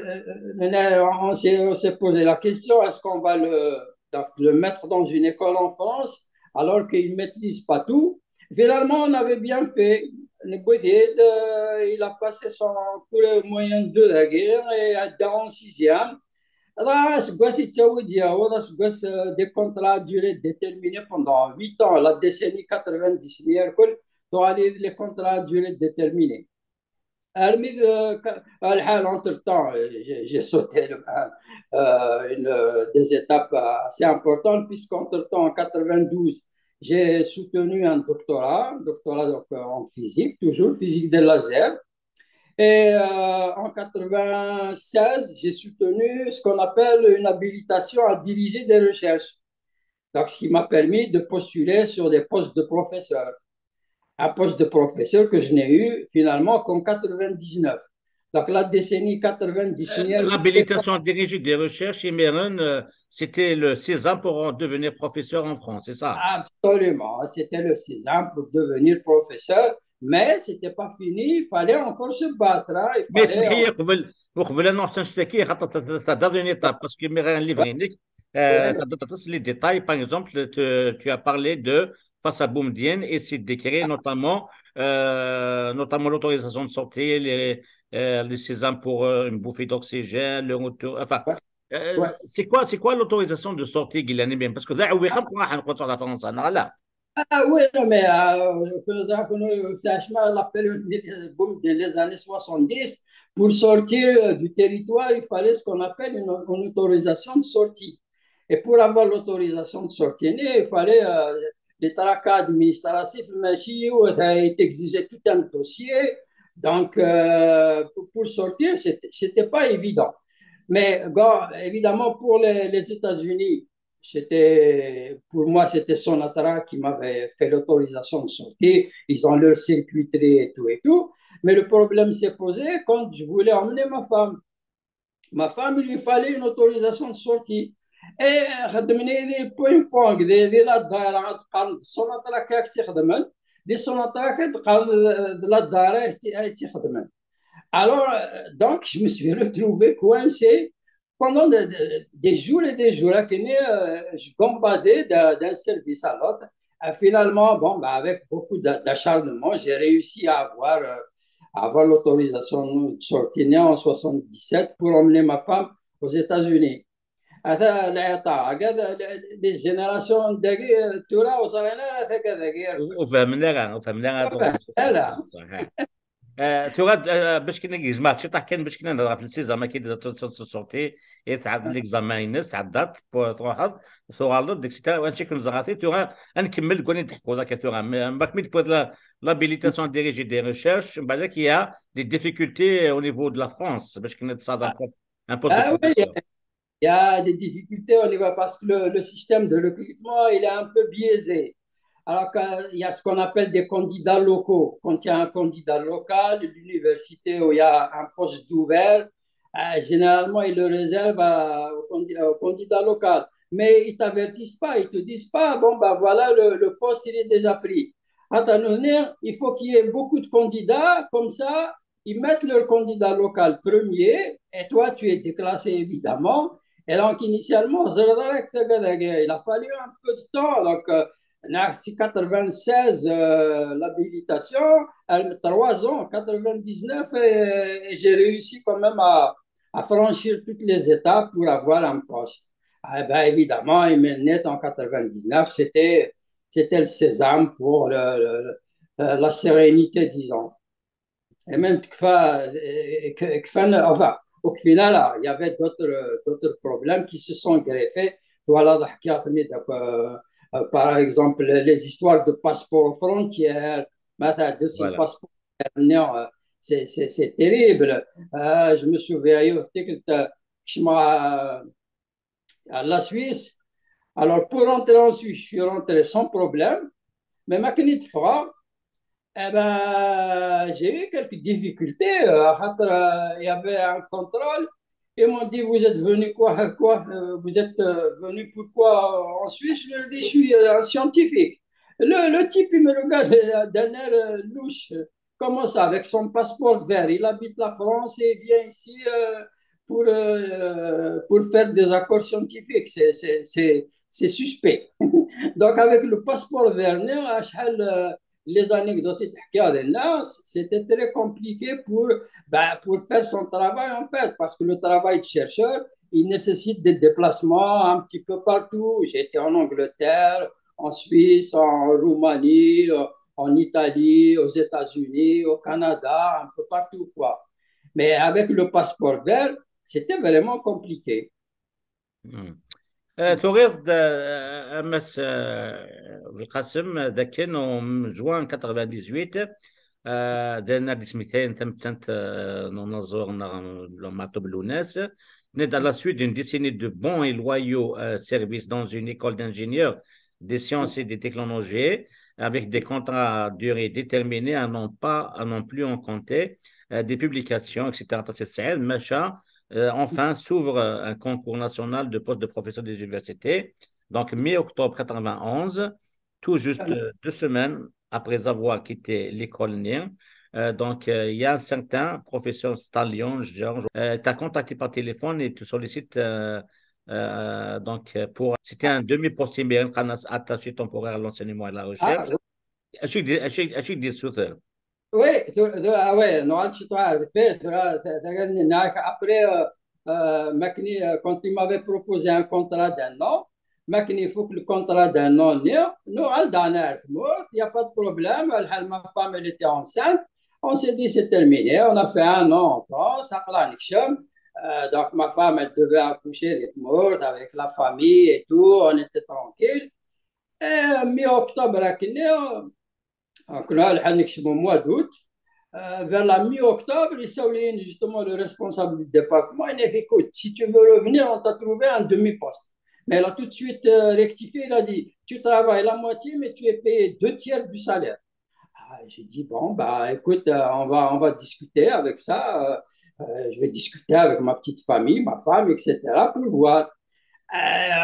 on s'est, on s'est posé la question, est-ce qu'on va le, donc, le mettre dans une école en France alors qu'il ne maîtrise pas tout? Finalement, on avait bien fait. Nebwet-id, euh, il a passé son cours moyen deux de la guerre et a en sixième. Là, c'est quoi, c'est Tchaoudia, on a, c'est quoi, c'est des contrats à durée déterminée pendant huit ans, la décennie quatre-vingt-dix, les contrats à durée déterminée. Armi de, euh, الحال, entre-temps, euh, j'ai, j'ai sauté le, euh, une, euh, des étapes assez importantes, puisqu'entre-temps, en quatre-vingt-douze, j'ai soutenu un doctorat, un doctorat donc, euh, en physique, toujours physique des lasers. Et euh, en quatre-vingt-seize, j'ai soutenu ce qu'on appelle une habilitation à diriger des recherches. Donc, ce qui m'a permis de postuler sur des postes de professeur. Un poste de professeur que je n'ai eu finalement qu'en quatre-vingt-dix-neuf. Donc, la décennie quatre-vingt-dix-neuf. L'habilitation à diriger des recherches, Imiren, euh, c'était le sésame pour devenir professeur en France, c'est ça? Absolument, c'était le sésame pour devenir professeur, mais c'était pas fini, il fallait encore se battre. Hein, il Mais fallait... اسمح لي، قبل وقبل نروح تنشتكي خاطر تهضر une étape parce que مي غير اللي بغينك تهضر les détails. Par exemple, tu, tu as parlé de face à Boumediene et c'est décret, notamment, euh, notamment l'autorisation de sortie, les, euh, les sésames pour euh, une bouffée d'oxygène, le retour. Enfin, euh, c'est quoi, c'est quoi l'autorisation de sortie, Guilani? Parce que là, oui, on a la France, là. Ah oui, non, mais euh, كنا نعرفوا شنو la période Boumediene, les années soixante-dix, pour sortir du territoire, il fallait ce qu'on appelle une, une autorisation de sortie. Et pour avoir l'autorisation de sortie, il fallait euh, les tracas administratifs, mais il exigeait tout un dossier. Donc, euh, pour, pour sortir, c'était c'était pas évident. Mais bon, évidemment, pour les, les États-Unis, c'était, pour moi, c'était Sonatrach qui m'avait fait l'autorisation de sortir. Ils ont leur circuiterie et tout et tout. Mais le problème s'est posé quand je voulais emmener ma femme. Ma femme, il lui fallait une autorisation de sortie. Et خدمني des ping-pong, des, des la dara, des Sonatrach, des Sonatrach, des la dara. Alors, euh, donc, je me suis retrouvé coincé pendant de, de, des jours et des jours, là, que, euh, je gambadais d'un d'un service à l'autre. Et finalement, bon, bah, avec beaucoup d'a- d'acharnement, j'ai réussi à avoir, euh, à avoir l'autorisation de sortie née en soixante-dix-sept pour emmener ma femme aux États-Unis. هذا العطاء هذا les générations داكي تورا وصلنا هذا كذا غير وفهمنا راه وفهمنا راه لا آه، ثورة آه، باش كنا نجمع شي طاح كان باش كنا نهضر في السيزام اكيد صوتي يتعب ليكزامان ينس تعدات تروح ثورة ديك سيتا وانشي كنزغاتي ثورة نكمل كوني تحكوا ذاك ثورة باك مي تبغي l'habilitation à diriger des recherches من بعد il y a des difficultés au niveau de la France باش كنا تصادف un poste Ah de oui, professeur. Il y a des difficultés au niveau parce que le, le système de recrutement, il est un peu biaisé. Alors qu'il y a ce qu'on appelle des candidats locaux. Quand il y a un candidat local, l'université où il y a un poste d'ouvert, euh, généralement, ils le réservent à- au, candi- au candidat local. Mais ils t'avertissent pas, ils te disent pas, bon, ben voilà, le, le poste, il est déjà pris. Attends, nous, il faut qu'il y ait beaucoup de candidats, comme ça, ils mettent leur candidat local premier, et toi, tu es déclassé, évidemment. Et donc, initialement, il a fallu un peu de temps. Donc, euh, quatre-vingt-seize, euh, l'habilitation, elle met trois ans, quatre-vingt-dix-neuf, et, et j'ai réussi quand même à, à franchir toutes les étapes pour avoir un poste. Eh ben, évidemment, il me net en quatre-vingt-dix-neuf, c'était, c'était le sésame pour le- le- le- la sérénité, disons. Et même, كفا- كفانا- enfin, au final, là, il y avait d'autres d'autres problèmes qui se sont greffés. Voilà, euh, euh, par exemple, les histoires de passeport frontière, مثلا, de ce Voilà. passeport, euh, c'est c'est- c'est terrible. Euh, je me souviens, il y a eu quelques- je m'en- à la Suisse. Alors, pour rentrer en Suisse, je suis rentré sans problème. Mais maintenant, il faut Eh ben, j'ai eu quelques difficultés. Euh, خاطر, euh, il y avait un contrôle. Ils m'ont dit, vous êtes venu quoi, quoi, euh, vous êtes euh, venu pourquoi en Suisse? Je leur dis, je suis euh, un scientifique. Le, le type, il me regarde euh, d'un air euh, louche. Comment ça, avec son passeport vert? Il habite la France et il vient ici euh, pour, euh, pour faire des accords scientifiques. C'est suspect. Donc, avec le passeport vert, les anecdotes, c'était très compliqué pour, ben, pour faire son travail, en fait, parce que le travail de chercheur, il nécessite des déplacements un petit peu partout. J'ai été en Angleterre, en Suisse, en Roumanie, en Italie, aux États-Unis, au Canada, un peu partout, quoi. Mais avec le passeport vert, c'était vraiment compliqué. Hmm. Euh, turiḍ-d, euh, a Mass, euh, Belqasem, dakken en juin quatre-vingt-dix-huit, euh, d ayen ara d-ismektayen tamettant euh, n unaẓur neɣ n Maɛṭub Lwennas, naît à la suite d'une décennie de bons et loyaux euh, services dans une école d'ingénieurs, des sciences et des technologies, avec des contrats à durée déterminée à non pas, à non plus en compter, euh, des publications, et cetera. Aṭas i tesɛiḍ, maca, euh, enfin, s'ouvre euh, un concours national de poste de professeur des universités. Donc, mi-octobre quatre-vingt-onze, tout juste euh, deux semaines après avoir quitté l'école-nni, euh, donc, euh, il y a un certain professeur Stalion, Georges, euh, t'a contacté par téléphone et te sollicite euh, euh, donc, euh, pour, c'était un demi-poste, mais un attaché temporaire à l'enseignement et à la recherche. Acu i d-, acu i d-, acu i d-yessuter? Oui, tu, tu, ah ouais, non, tu dois le faire, tu dois, tu dois, après, euh, euh, Macni, euh, quand il m'avait proposé un contrat d'un an, Macni, il faut que le contrat d'un an, non, non, elle donne à moi, il n'y a pas de problème, elle, elle, ma femme, elle était enceinte, on s'est dit, c'est terminé, on a fait un an en France, à Planekchem. Euh, donc, ma femme, elle devait accoucher des morts avec la famille et tout, on était tranquille. Et mi-octobre, à Kenya, donc là, le Hanik, c'est au mois d'août. Euh, vers la mi-octobre, il s'est justement le responsable du département. Il m'a dit, écoute, si tu veux revenir, on t'a trouvé un demi-poste. Mais elle a tout de suite euh, rectifié. Il a dit, tu travailles la moitié, mais tu es payé deux tiers du salaire. Ah, j'ai dit, bon, bah, écoute, euh, on va, on va discuter avec ça. Euh, euh, je vais discuter avec ma petite famille, ma femme, et cetera, pour voir. Euh,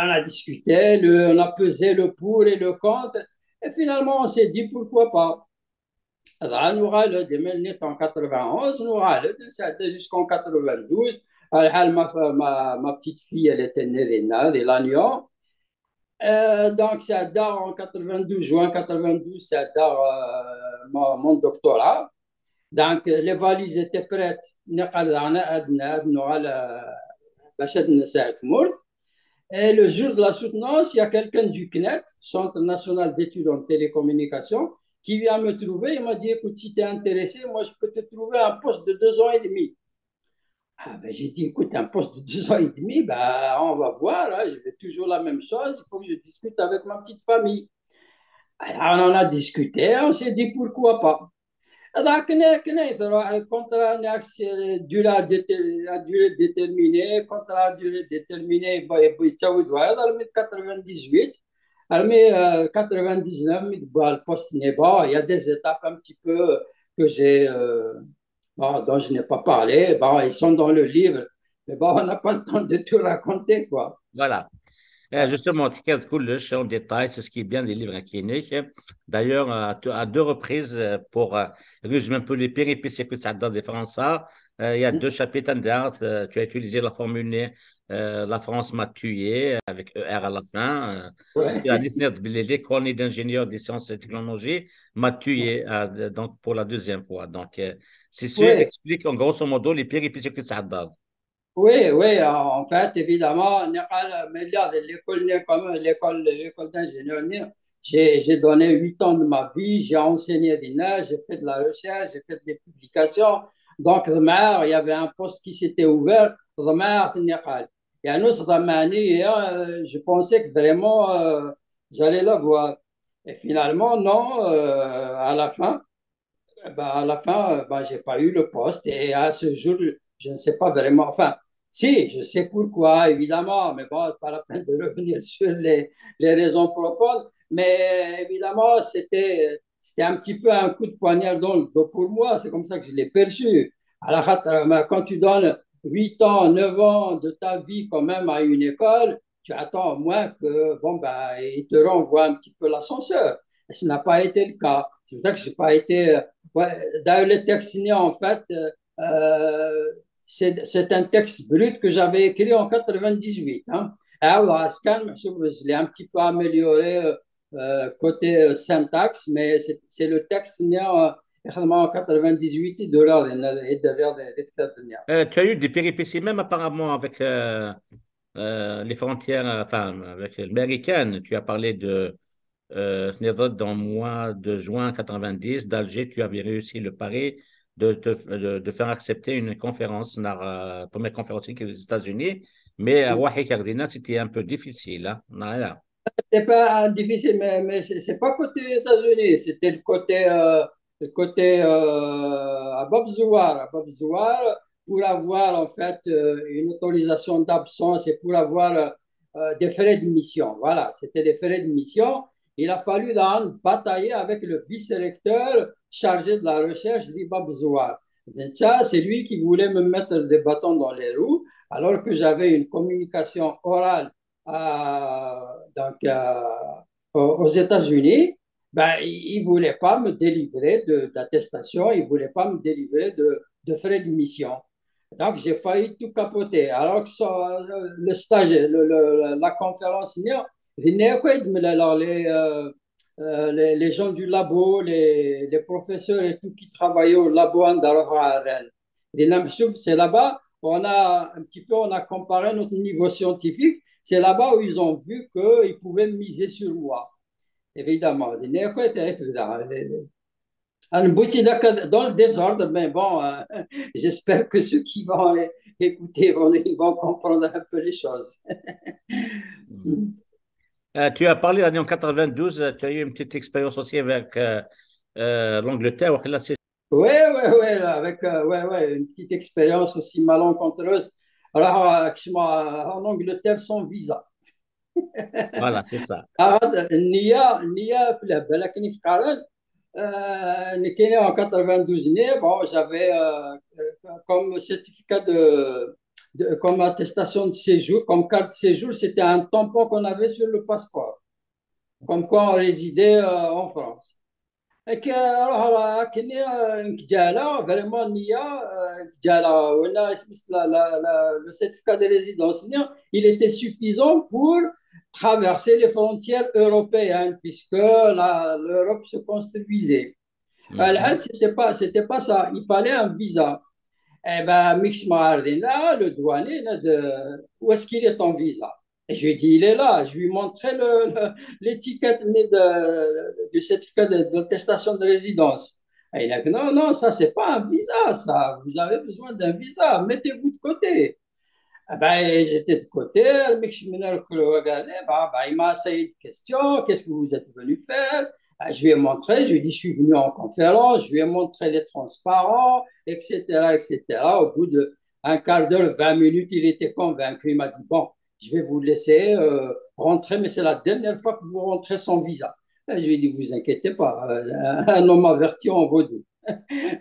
on a discuté, le, on a pesé le pour et le contre. Et finalement, on s'est dit, pourquoi pas? Là, nous allons de en quatre-vingt-onze, nous allons jusqu'en quatre-vingt-douze. Alors, ma, ma, ma petite fille, elle était née de l'Agnon. Euh, donc, c'est en quatre-vingt-douze, juin quatre-vingt-douze, c'est mon, mon doctorat. Donc, les valises étaient prêtes. Et le jour de la soutenance, il y a quelqu'un du CNET, Centre national d'études en télécommunication, qui vient me trouver et m'a dit, écoute, si tu es intéressé, moi, je peux te trouver un poste de deux ans et demi. Ah ben, j'ai dit, écoute, un poste de deux ans et demi, ben, on va voir, hein, je vais toujours la même chose, il faut que je discute avec ma petite famille. Alors, on en a discuté, on s'est dit, pourquoi pas. Donc, le contrat à durée déterminée, contrat à durée déterminée, il y a quatre-vingt-dix-huit, quatre-vingt-dix-neuf, il y a des étapes un petit peu que j'ai, euh, bon, dont je n'ai pas parlé. Bon, ils sont dans le livre, mais bon, on n'a pas le temps de tout raconter, quoi. Voilà. Euh, justement, تحكي كلش en détail, c'est ce qui est bien des livres à Kienik. D'ailleurs, à, à deux reprises, euh, pour euh, résumer un peu les péripéties que ça donne de France, euh, il y a deux chapitres, euh, tu as utilisé la formule euh, la France m'a tué avec E R à la fin. Euh, ouais. L'école d'ingénieur des sciences et technologies m'a tué euh, donc pour la deuxième fois. Donc, euh, c'est sûr, ouais. Explique en grosso modo les péripéties que ça donne. Oui, oui, en fait, évidemment, l'école, l'école, l'école d'ingénieur, j'ai donné huit ans de ma vie, j'ai enseigné, j'ai fait de la recherche, j'ai fait des publications. Donc, il y avait un poste qui s'était ouvert, et nous, je pensais que vraiment euh, j'allais l'avoir. Et finalement, non, euh, à la fin, bah, à la fin, bah, j'ai pas eu le poste et à ce jour, je ne sais pas vraiment. Enfin, si, je sais pourquoi, évidemment, mais bon, pas la peine de revenir sur les, les raisons profondes. Mais évidemment, c'était c'était un petit peu un coup de poignard dans le dos pour moi, c'est comme ça que je l'ai perçu. Alors, quand tu donnes huit ans, neuf ans de ta vie quand même à une école, tu attends au moins que, bon, ben, il te renvoie un petit peu l'ascenseur. Et ce n'a pas été le cas. C'est pour ça que je n'ai pas été. Euh, ouais, d'ailleurs, le texte, en fait, euh, euh, c'est un texte brut que j'avais écrit en quatre-vingt-dix-huit. Hein. Ah, je l'ai un petit peu amélioré euh, euh, côté euh, syntaxe, mais c'est le texte en quatre-vingt-dix-huit et de l'ordre. Euh, tu as eu des péripéties même apparemment avec euh, euh, les frontières, enfin, avec l'américaine. Tu as parlé de, euh, dans le mois de juin quatre-vingt-dix, d'Alger, tu avais réussi le pari de, de, de, faire accepter une conférence, la euh, première conférence aux États-Unis, mais à Wahik Ardina, c'était un peu difficile. Hein. Voilà. C'est pas difficile, mais, mais c'est pas côté États-Unis, c'était le côté, euh, le côté euh, à Bab Zouar. À Bab Zouar, pour avoir en fait euh, une autorisation d'absence et pour avoir euh, des frais de mission. Voilà, c'était des frais de mission. Il a fallu batailler avec le vice-recteur chargé de la recherche d'Ibab Zouar. Ça, c'est lui qui voulait me mettre des bâtons dans les roues, alors que j'avais une communication orale à, donc, aux États-Unis. Ben, il ne voulait pas me délivrer d'attestation, il ne voulait pas me délivrer de, de frais de mission. Donc, j'ai failli tout capoter. Alors que le stage, le, la conférence, les, euh, les, les, gens du labo, les, les, professeurs et tout qui travaillaient au labo à Rennes. C'est là-bas, on a un petit peu, on a comparé notre niveau scientifique. C'est là-bas où ils ont vu qu'ils pouvaient miser sur moi. Évidemment, un bout dans le désordre, mais bon, euh, j'espère que ceux qui vont écouter vont, ils vont comprendre un peu les choses. Euh, tu as parlé l'année en quatre-vingt-douze, tu as eu une petite expérience aussi avec euh, euh, l'Angleterre. Oui, oui, oui, avec euh, ouais, ouais, une petite expérience aussi malencontreuse. Alors, euh, en Angleterre, sans visa. Voilà, c'est ça. النية النية في الهبالة كاين كيقارن كاين en quatre-vingt-douze ني bon j'avais euh, comme certificat de, de comme attestation de séjour, comme carte de séjour, c'était un tampon qu'on avait sur le passeport, comme quoi on résidait euh, en France. هكا راه راه كني نكجالا فريمون النيه نكجالا ولا سميت لا لا لا le certificat de résidence il était suffisant pour traverser les frontières européennes puisque la l'Europe se construisait. الحال c'était pas c'était pas ça, il fallait un visa. Eh ben ميكس ماردين لا le douanier là de où est-ce qu'il est ton visa? Et je lui ai dit, il est là. Je lui ai montré l'étiquette du certificat d'attestation de résidence. Et il a dit, non, non, ça, c'est pas un visa, ça. Vous avez besoin d'un visa. Mettez-vous de côté. Eh ben, j'étais de côté, le mec, je me regardais, bah, bah, il m'a essayé de questions, qu'est-ce que vous êtes venu faire? Ah, je lui ai montré, je lui ai dit, je suis venu en conférence, je lui ai montré les transparents, et cetera, et cetera. Au bout d'un quart d'heure, vingt minutes, il était convaincu. Il m'a dit, bon, je vais vous laisser euh, rentrer, mais c'est la dernière fois que vous rentrez sans visa. Et je lui ai dit, vous inquiétez pas, euh, un homme averti en vaut deux.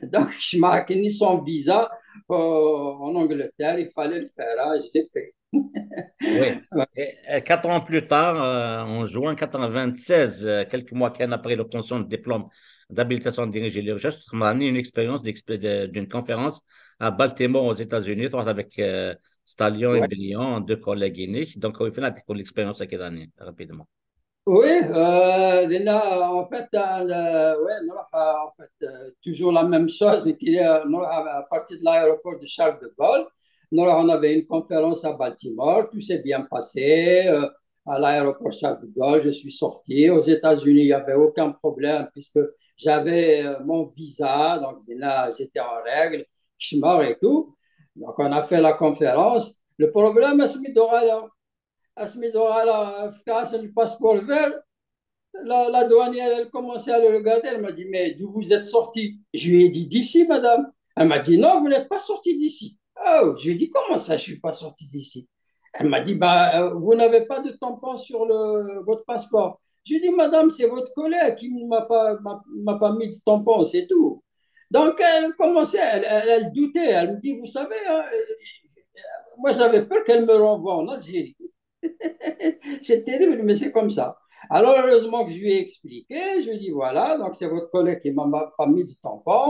Donc, je m'ai ni sans visa euh, en Angleterre, il fallait le faire, hein, je l'ai fait. Oui. Et, et quatre ans plus tard, euh, en juin quatre-vingt-seize, euh, quelques mois après l'obtention de diplôme d'habilitation à diriger les recherches, on a eu une expérience d'une conférence à Baltimore aux États-Unis, avec euh, Stalion et Brillant, deux collègues uniques. Donc, on fait l'expérience à Kedani, rapidement. Oui, euh, en fait, euh, ouais, non, en fait euh, toujours la même chose, à partir de l'aéroport de Charles de Gaulle, nous, on avait une conférence à Baltimore, tout s'est bien passé. Euh, à l'aéroport Charles de Gaulle, je suis sorti. Aux États-Unis, il n'y avait aucun problème puisque j'avais euh, mon visa, donc là, j'étais en règle, je et tout. Donc, on a fait la conférence. Le problème, c'est que Asmi Dorala, le passeport vert, la, la douanière, elle commençait à le regarder. Elle m'a dit, mais d'où vous êtes sorti? Je lui ai dit, d'ici, madame. Elle m'a dit, non, vous n'êtes pas sorti d'ici. Oh, je lui ai dit, comment ça, je ne suis pas sorti d'ici? Elle m'a dit, bah, euh, vous n'avez pas de tampon sur le, votre passeport. Je dis, madame, c'est votre collègue qui ne m'a pas, m'a- m'a pas mis de tampon, c'est tout. Donc, elle commençait, elle, elle- elle doutait. Elle me dit, vous savez, hein, euh, moi, j'avais peur qu'elle me renvoie en Algérie. C'est terrible, mais c'est comme ça. Alors, heureusement que je lui ai expliqué. Je lui ai dit, voilà, donc c'est votre collègue qui m'a m'a pas mis de tampon.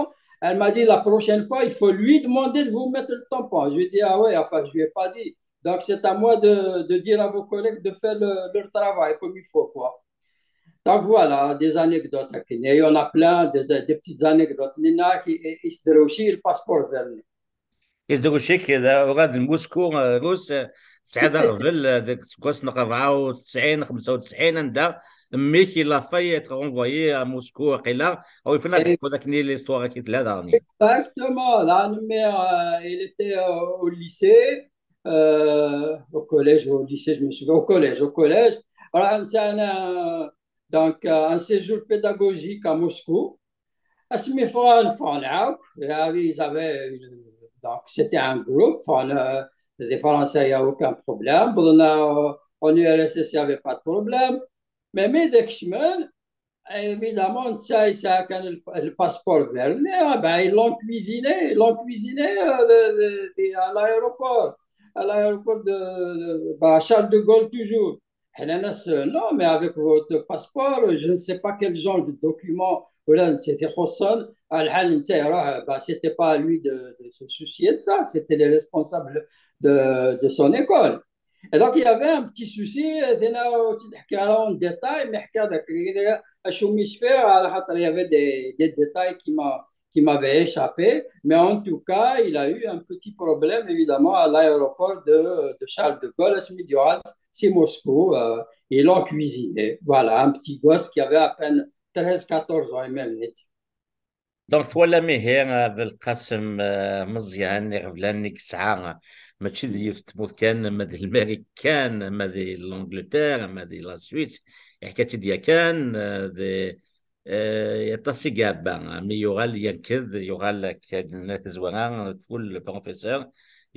Elle m'a dit, la prochaine fois, il faut lui demander de vous mettre le tampon. Je lui ai dit, ah ouais, enfin, je lui ai pas dit. Donc, c'est à moi de, de dire à vos collègues de faire le- leur travail comme il faut, quoi. Donc, voilà, des anecdotes. Il y en a plein, des, des petites anecdotes. Nina qui est isdrouchi, le passeport verni. Isdrouchik, d uɣad n Moscou, euh, Rus, euh, tesɛiḍ aɣbel, euh, deg useggas n rebɛa u tesɛin, xemsa u tesɛin, anda mmi-k il a failli être renvoyé à Moscou, waqila, aw ifen ad teḥkuḍ akken i l'histoire akka tella daɣen. Exactement. Là, mais, euh, il était euh, au lycée, euh, au collège, au lycée, je me souviens, au collège, au collège. Alors, c'est un, euh, donc, euh, un séjour pédagogique à Moscou. Asmi ffɣen, ffɣen akk. Et, ah oui, ils avaient une- donc, c'était un groupe. Ffɣen, euh, les Français, il n'y a aucun problème. Bon, euh, en U R S S, il n'y avait pas de problème. Mais, mais dès que je mène, évidemment, ça, ça, quand le, le passeport verni, ah ben, ils l'ont cuisiné, ils l'ont cuisiné euh, de- de- de- à l'aéroport, à l'aéroport de, de- bah, Charles de Gaulle toujours. حنا ناس, euh, non, mais avec votre passeport, je ne sais pas quel genre de document, ولا نتا تيخصن الحال نتا راه, bah, c'était pas à lui de, de se soucier de ça, c'était les responsables de, de son école. Et donc, il y avait un petit souci, euh, تينا تحكي على en détail, mais حكى هذاك الشوميش فيه على خاطر il y avait des, des détails qui m'a qui m'avait échappé, mais en tout cas, il a eu un petit problème, évidemment, à l'aéroport de, de Charles de Gaulle, à Smith c'est Moscou, euh, ils l'ont cuisiné. Voilà, un petit gosse qui avait à peine treize, quatorze ans, et même net. Donc, twalam ihi, euh, Belqasem, euh, Meẓyan, iɣeblan i yesɛa, mačči d yiwet tmurt kan, ma d Lmarik kan, ma d l'Angleterre, ma d la Suisse, yeḥka-tt-id yakan, euh, d, euh, aṭas i iɛebba, mi yuɣal yenked, yuɣal akka d-nenna tazwara, full professeur,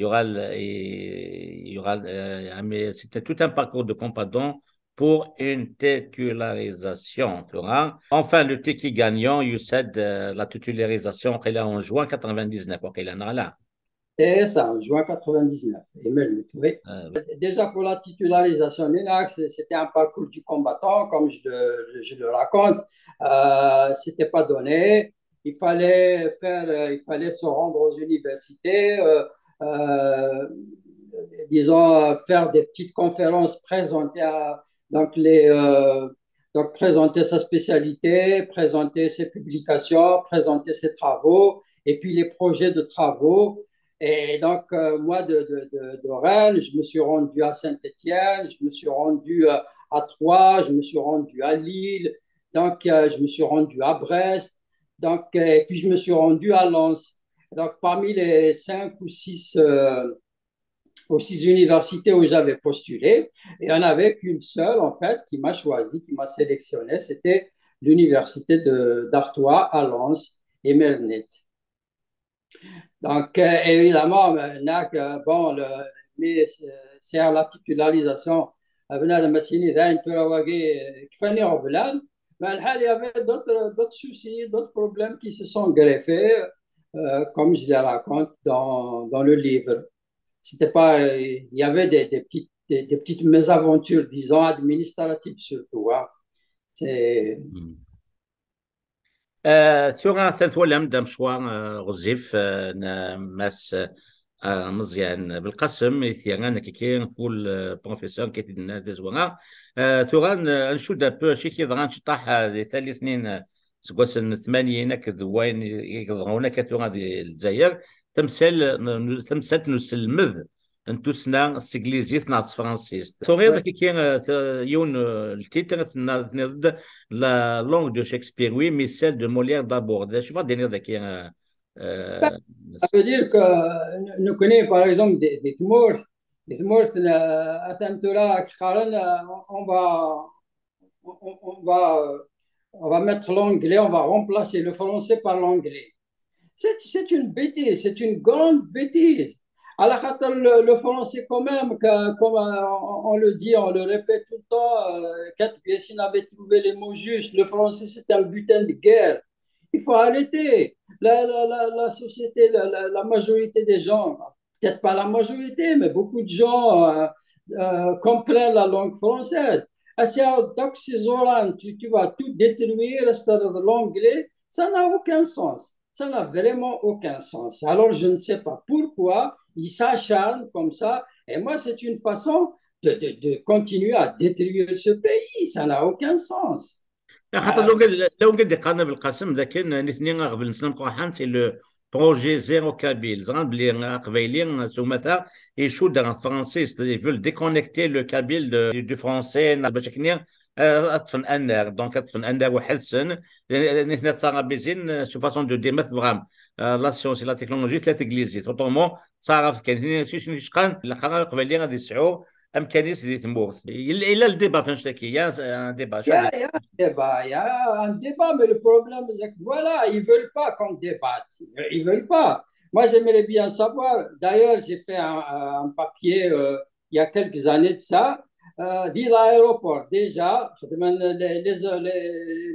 yuɣal, i- yuɣal, euh, ami- c'est tout un parcours de combattant pour une titularisation, tu vois. Enfin, le ticket gagnant, you said, euh, la titularisation, elle est en juin quatre-vingt-dix-neuf, ok, là, là. C'est ça, en juin quatre-vingt-dix-neuf, et même, oui. Euh, Déjà pour la titularisation, Nina, c'est- c'était un parcours du combattant, comme je le, je le raconte. Euh, c'était pas donné. Il fallait faire, euh, il fallait se rendre aux universités, euh, euh, disons, euh, faire des petites conférences, présenter à- donc les, euh, donc présenter sa spécialité, présenter ses publications, présenter ses travaux, et puis les projets de travaux. Et donc, euh, moi, de, de, de, de Rennes, je me suis rendu à Saint-Étienne, je me suis rendu euh, à Troyes, je me suis rendu à Lille, donc euh, je me suis rendu à Brest, donc, euh, et puis je me suis rendu à Lens. Donc, parmi les cinq ou six, euh, ou six universités où j'avais postulé, et il n'y en avait qu'une seule, en fait, qui m'a choisi, qui m'a sélectionné, c'était l'université de d'Artois à Lens, et Melnet. Donc, euh, évidemment, maintenant que, bon, le, mais, euh, c'est à la titularisation, euh, بنادم مسيني ذا انتو رواقي كفاني غبلان, mais il y avait d'autres d'autres soucis, d'autres problèmes qui se sont greffés, euh, comme je les raconte dans, dans le livre. C'était pas, euh, il y avait des, des petites des, des petites mésaventures, disons, administratives surtout, hein. C'est Hmm. Euh, tura atan twalam-d amecwar, euh, ɣezzif, euh, n Mass, euh, Meẓyan Belqasem, i t-yerran akka full, euh, professeur, akka i t-id-nenna tazwara. Euh, tura n- ad ncudd un peu acu i k-yeḍran ciṭṭaḥ, euh, di tallit-nni n, euh, seg wass n tmanyin akked wayen i i yeḍran akka tura di Lezzayer. Tamsal n- n- tamsalt n uselmed n tussna s teglizit neɣ s tefransist. Turiḍ kiki, eh, t- yiwen, eh, ltitre, tenna- tenniḍ-d la langue de Shakespeare, oui, mais celle de Molière d'abord. D acu ad d-tiniḍ daki, eh, eh, Ça veut dire que euh, nous connaissons, par exemple, des, des tmours, des tmours, euh, à Santura, euh, on va, on, on va, on va mettre l'anglais, on va remplacer le français par l'anglais. C'est, c'est une bêtise, c'est une grande bêtise. على خاطر le, le français quand même, que, comme euh, on, on le dit, on le répète tout le temps, euh, Kate Biessine avait trouvé les mots justes. Le français, c'est un butin de guerre. Il faut arrêter. La, la, la, la société, la, la, la majorité des gens, peut-être pas la majorité, mais beaucoup de gens euh, euh, comprennent la langue française. Ah, c'est, donc, ces gens-là, tu, tu vas tout détruire, c'est l'anglais, ça n'a aucun sens. Ça n'a vraiment aucun sens. Alors, je ne sais pas pourquoi ils s'acharnent comme ça. Et moi, c'est une façon de, de, de continuer à détruire ce pays. Ça n'a aucun sens. خاطر لو قال لو قال لي قارنا بالقاسم ذاك نثني غبل نسلم قرحان c'est le projet zéro kabyle زعما بلي قبايلي سومثا يشود على الفرنسيس ils veulent déconnecter le kabyle de, du français باش كني اطفن انار donc اطفن انار وحدسن نثني تصارى بيزين sous façon de démat vraiment la science et la technologie ثلاثة انجليزي autrement تصارى كاين هنا شي شنو شقان الاخر قبايلي غادي يسعوا امكانيات دي تمورث الا الديبا فاش تاكي يا ديبا يا يا ديبا يا un débat mais le problème c'est que voilà ils veulent pas qu'on débatte ils veulent pas moi j'aimerais bien savoir d'ailleurs j'ai fait un, un papier euh, il y a quelques années de ça euh, dit l'aéroport déjà les, les, les,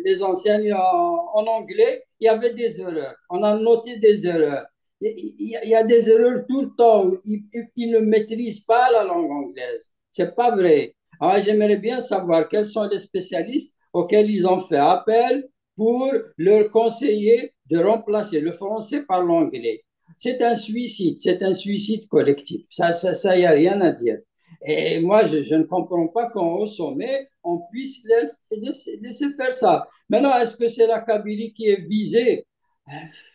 les enseignants en, en anglais il y avait des erreurs on a noté des erreurs il y, a, il y a des erreurs tout le temps. Ils, ils ne maîtrisent pas la langue anglaise. C'est pas vrai. Alors, j'aimerais bien savoir quels sont les spécialistes auxquels ils ont fait appel pour leur conseiller de remplacer le français par l'anglais. C'est un suicide, c'est un suicide collectif. Ça, ça, ça, il n'y a rien à dire. Et moi, je, je ne comprends pas qu'au sommet, on puisse laisser, laisser faire ça. Maintenant, est-ce que c'est la Kabylie qui est visée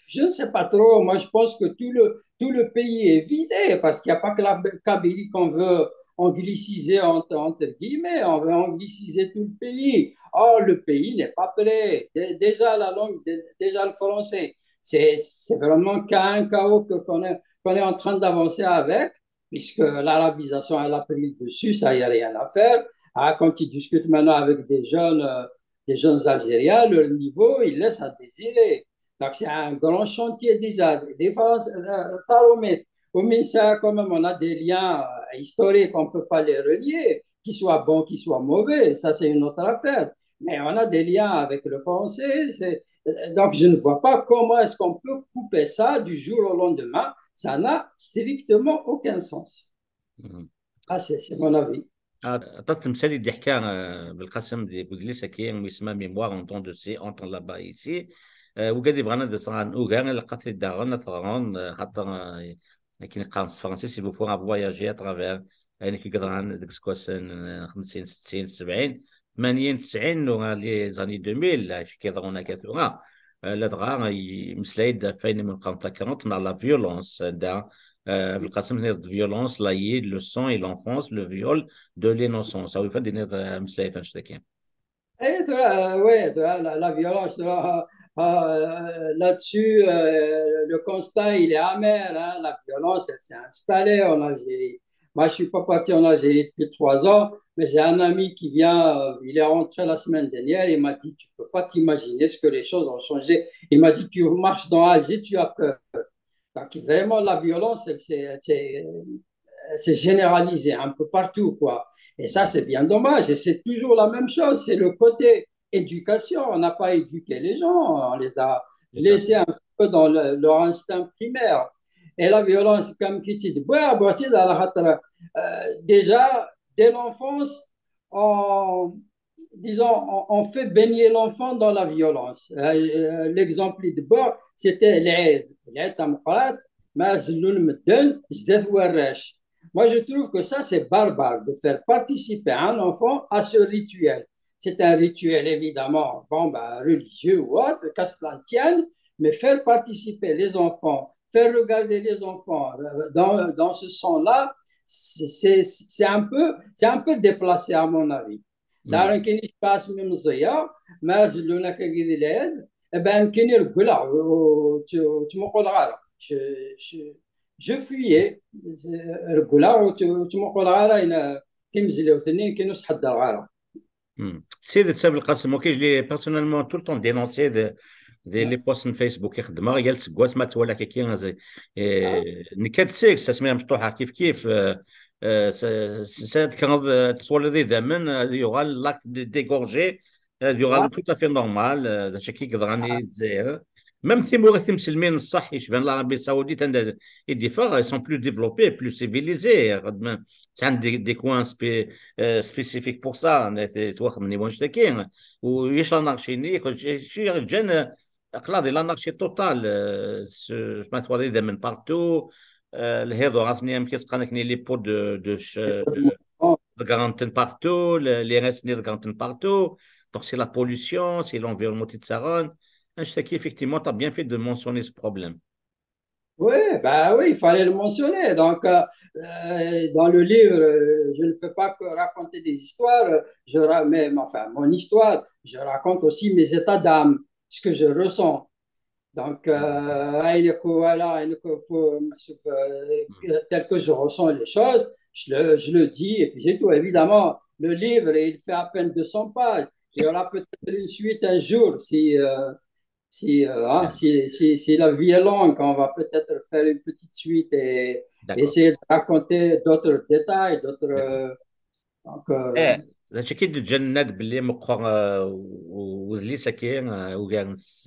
je ne sais pas trop. Moi, je pense que tout le, tout le pays est visé parce qu'il n'y a pas que la Kabylie qu'on veut angliciser entre, entre guillemets, on veut angliciser tout le pays. Or, le pays n'est pas prêt. Déjà, la langue, déjà le français, c'est vraiment un chaos que, qu'on est, qu'on est en train d'avancer avec, puisque l'arabisation, elle a pris le dessus, ça, il n'y a rien à faire. Ah, quand ils discutent maintenant avec des jeunes, euh, des jeunes Algériens, leur niveau, il laisse à désirer. Donc, c'est un grand chantier déjà. Des fois, Salomé, au moins, quand même, on a des liens euh, historiques, on ne peut pas les relier, qu'ils soient bons, qu'ils soient mauvais, ça c'est une autre affaire. Mais on a des liens avec le français. Euh, donc, je ne vois pas comment est-ce qu'on peut couper ça du jour au lendemain. Ça n'a strictement aucun sens. Mm -hmm. Ah, c'est mon avis. عطات تمثال يدي حكى بالقسم دي قلت لي ساكي يسمى mémoire en temps de C entre là-bas ici وقال لي بغانا دي صغار اوغا لقات لي داغن تغرون خاطر كي نقرا فرنسي c'est vous faut voyager à travers يعني كي قران ديك سكواسن خمسين ستين سبعين ثمانين تسعين ولا les années deux mille كي ضرونا كثورة لا دغا مسلايد فاين من قام تاكرونت نا la violence دا بالقسم هنا violence la haie le sang et l'enfance le viol de l'innocence او يفدي مسلايد فاش تاكي Oui, la, la violence, là-dessus, euh, le constat, il est amer. Hein. La violence, elle s'est installée en Algérie. Moi, je suis pas parti en Algérie depuis trois ans, mais j'ai un ami qui vient, euh, il est rentré la semaine dernière, il m'a dit, tu peux pas t'imaginer ce que les choses ont changé. Il m'a dit, tu marches dans Alger, tu as peur. Donc, vraiment, la violence, elle s'est généralisée un peu partout, quoi. Et ça, c'est bien dommage. Et c'est toujours la même chose. C'est le côté éducation. On n'a pas éduqué les gens. On les a laissés un peu dans le, leur instinct primaire. Et la violence, comme qui dit, euh, déjà, dès l'enfance, on, disons, on, on fait baigner l'enfant dans la violence. Euh, L'exemple de bord, c'était l'Aïd. L'Aïd, mais moi, je trouve que ça, c'est barbare de faire participer un enfant à ce rituel. C'est un rituel, évidemment, bon, bah, religieux ou autre, qu'à cela tienne, mais faire participer les enfants, faire regarder les enfants euh, dans, dans ce sens-là, c'est un, peu, un peu déplacé à mon avis. دارن كاين يتباس من مزيا ما زلونا كاكيد العيد بان كاين رجوله وتموقول غارة je fuyais رجوله وتموقول غارة إلى تمزلي وثنين كاين وسحد الغارة سيدي سامي القاسم وكيجلي personnellement tout le temps dénoncé de Di les posts n Facebook i xeddmeɣ yal seggas ma ttwaliɣ kiki, eh, nekka-d seg-s asmi amecṭuḥ-a kif kif, eh, eh, s-, s-, s-, ad kreḍ, eh, teswaliḍ idammen, eh, ad yuɣal l'acte de dégorger, eh, ad yuɣal tout à fait normal, eh, d acu akka i yeḍran i Lezzayer. Même timura timselmin ṣṣeḥ yecban l'Arabie Saoudite anda i d-iffeɣ, ils sont plus développés, plus civilisés, xeddmen, sɛan des, des coins spé-, eh, spécifiques pour ça, ttwaxedmen i wannect-agi. U yec l'anarchie-nni, ǧǧan, aql-aɣ di l'anarchie totale, eh, s-, ma twalaḍ idammen partout, eh, lhiḍurat-nni amek i ttqan akken les pots de, de ch-, de, ḍeggren-ten partout, le, les restes-nni ḍeggren-ten partout. Donc c'est la pollution, c'est l'environnement i tt-ittaɣen. Annect-agi, effectivement, tu as bien fait de mentionner ce problème. Oui, bah oui, il fallait le mentionner. Donc, euh, euh, dans le livre, euh, je ne fais pas que raconter des histoires, euh, je ra-, mais, mais enfin, mon histoire, je raconte aussi mes états d'âme, ce que je ressens. Donc, euh, ah, il est que, voilà, il est que faut, euh, tel que je ressens les choses, je le, je le dis, et puis c'est tout. Évidemment, le livre, il fait à peine deux cents pages. Il y aura peut-être une suite un jour, si, euh, si, euh, hein, si, si, si la vie est longue, on va peut-être faire une petite suite et D'accord. essayer de raconter d'autres détails, d'autres. D'accord. Euh, donc, euh, Eh, d acu akka i d-ǧǧan nnad belli meqqer, eh, u-, u-, udlis-agi, eh, ugar n s-,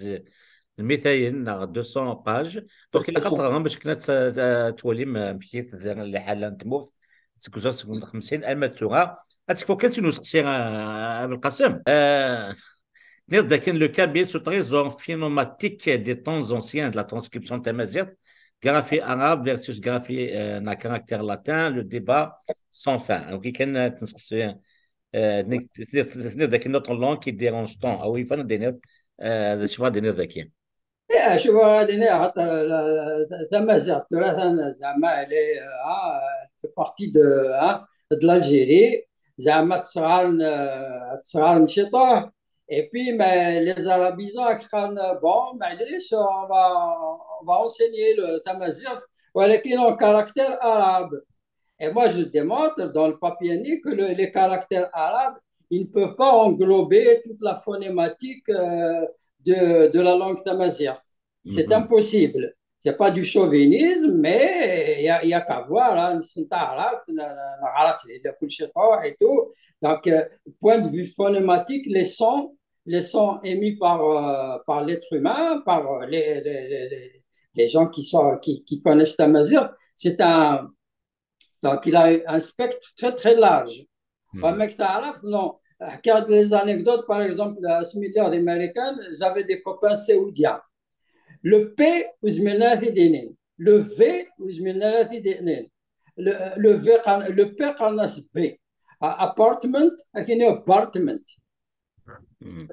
n mitayen neɣ deux cents pages. Donc, ilaq ad teɣrem bac akken ad t-, ad twalim, eh, amek i tella liḥala n tmurt seg uẓar seg xemsin alma d tura. Ad tekfu kan sin useqsi, eh, a Belqasem. Eh, Tenniḍ-d akken le kabyle sous trésor phonématique des temps anciens de la transcription tamaziɣt, graphie arabe versus graphie, euh, à caractère latin, le débat sans fin. Donc, kan, euh, tenseqsi, euh, tenniḍ-, tenniḍ-, tenniḍ-d akken notre langue qui dérange tant. Ah oui, il faut dire, euh, de cheval de Nerdakin. Eh, شوف، غادي نعطي ال-، ال-، tamaziɣt tura, ta-, زعما elle est, euh, ah, elle fait partie de, ah, de l'Algérie. زعما تصغر، آه، تصغر نشيطه. Et puis, mais les arabisants كيقال، bon, معليش, on va, on va enseigner le tamazight, ولكن en caractère arabe. Et moi, je démontre dans le papier que le, les caractères arabes, ils ne peuvent pas englober toute la phonématique, euh, de, de la langue tamazight. C'est impossible. C'est pas du chauvinisme, mais il y a, il y a qu'à voir, hein, نستعرف، نعرف كل شيء et tout. Donc, euh, point de vue phonématique, les sons, les sons émis par, euh, par l'être humain, par, euh, les, les, les, les gens qui sont, qui, qui connaissent tamazight, c'est un, donc il a un spectre très, très large. وما كتعرف, non. حكى les anecdotes, par exemple, à ce milliard d'Américains, j'avais des copains saoudiens. Le P, وزميلنا في دينين. Le V, وزميلنا في دينين. Le, le V, قال-، le P, قالنا B. A-, apartment, لكن apartment.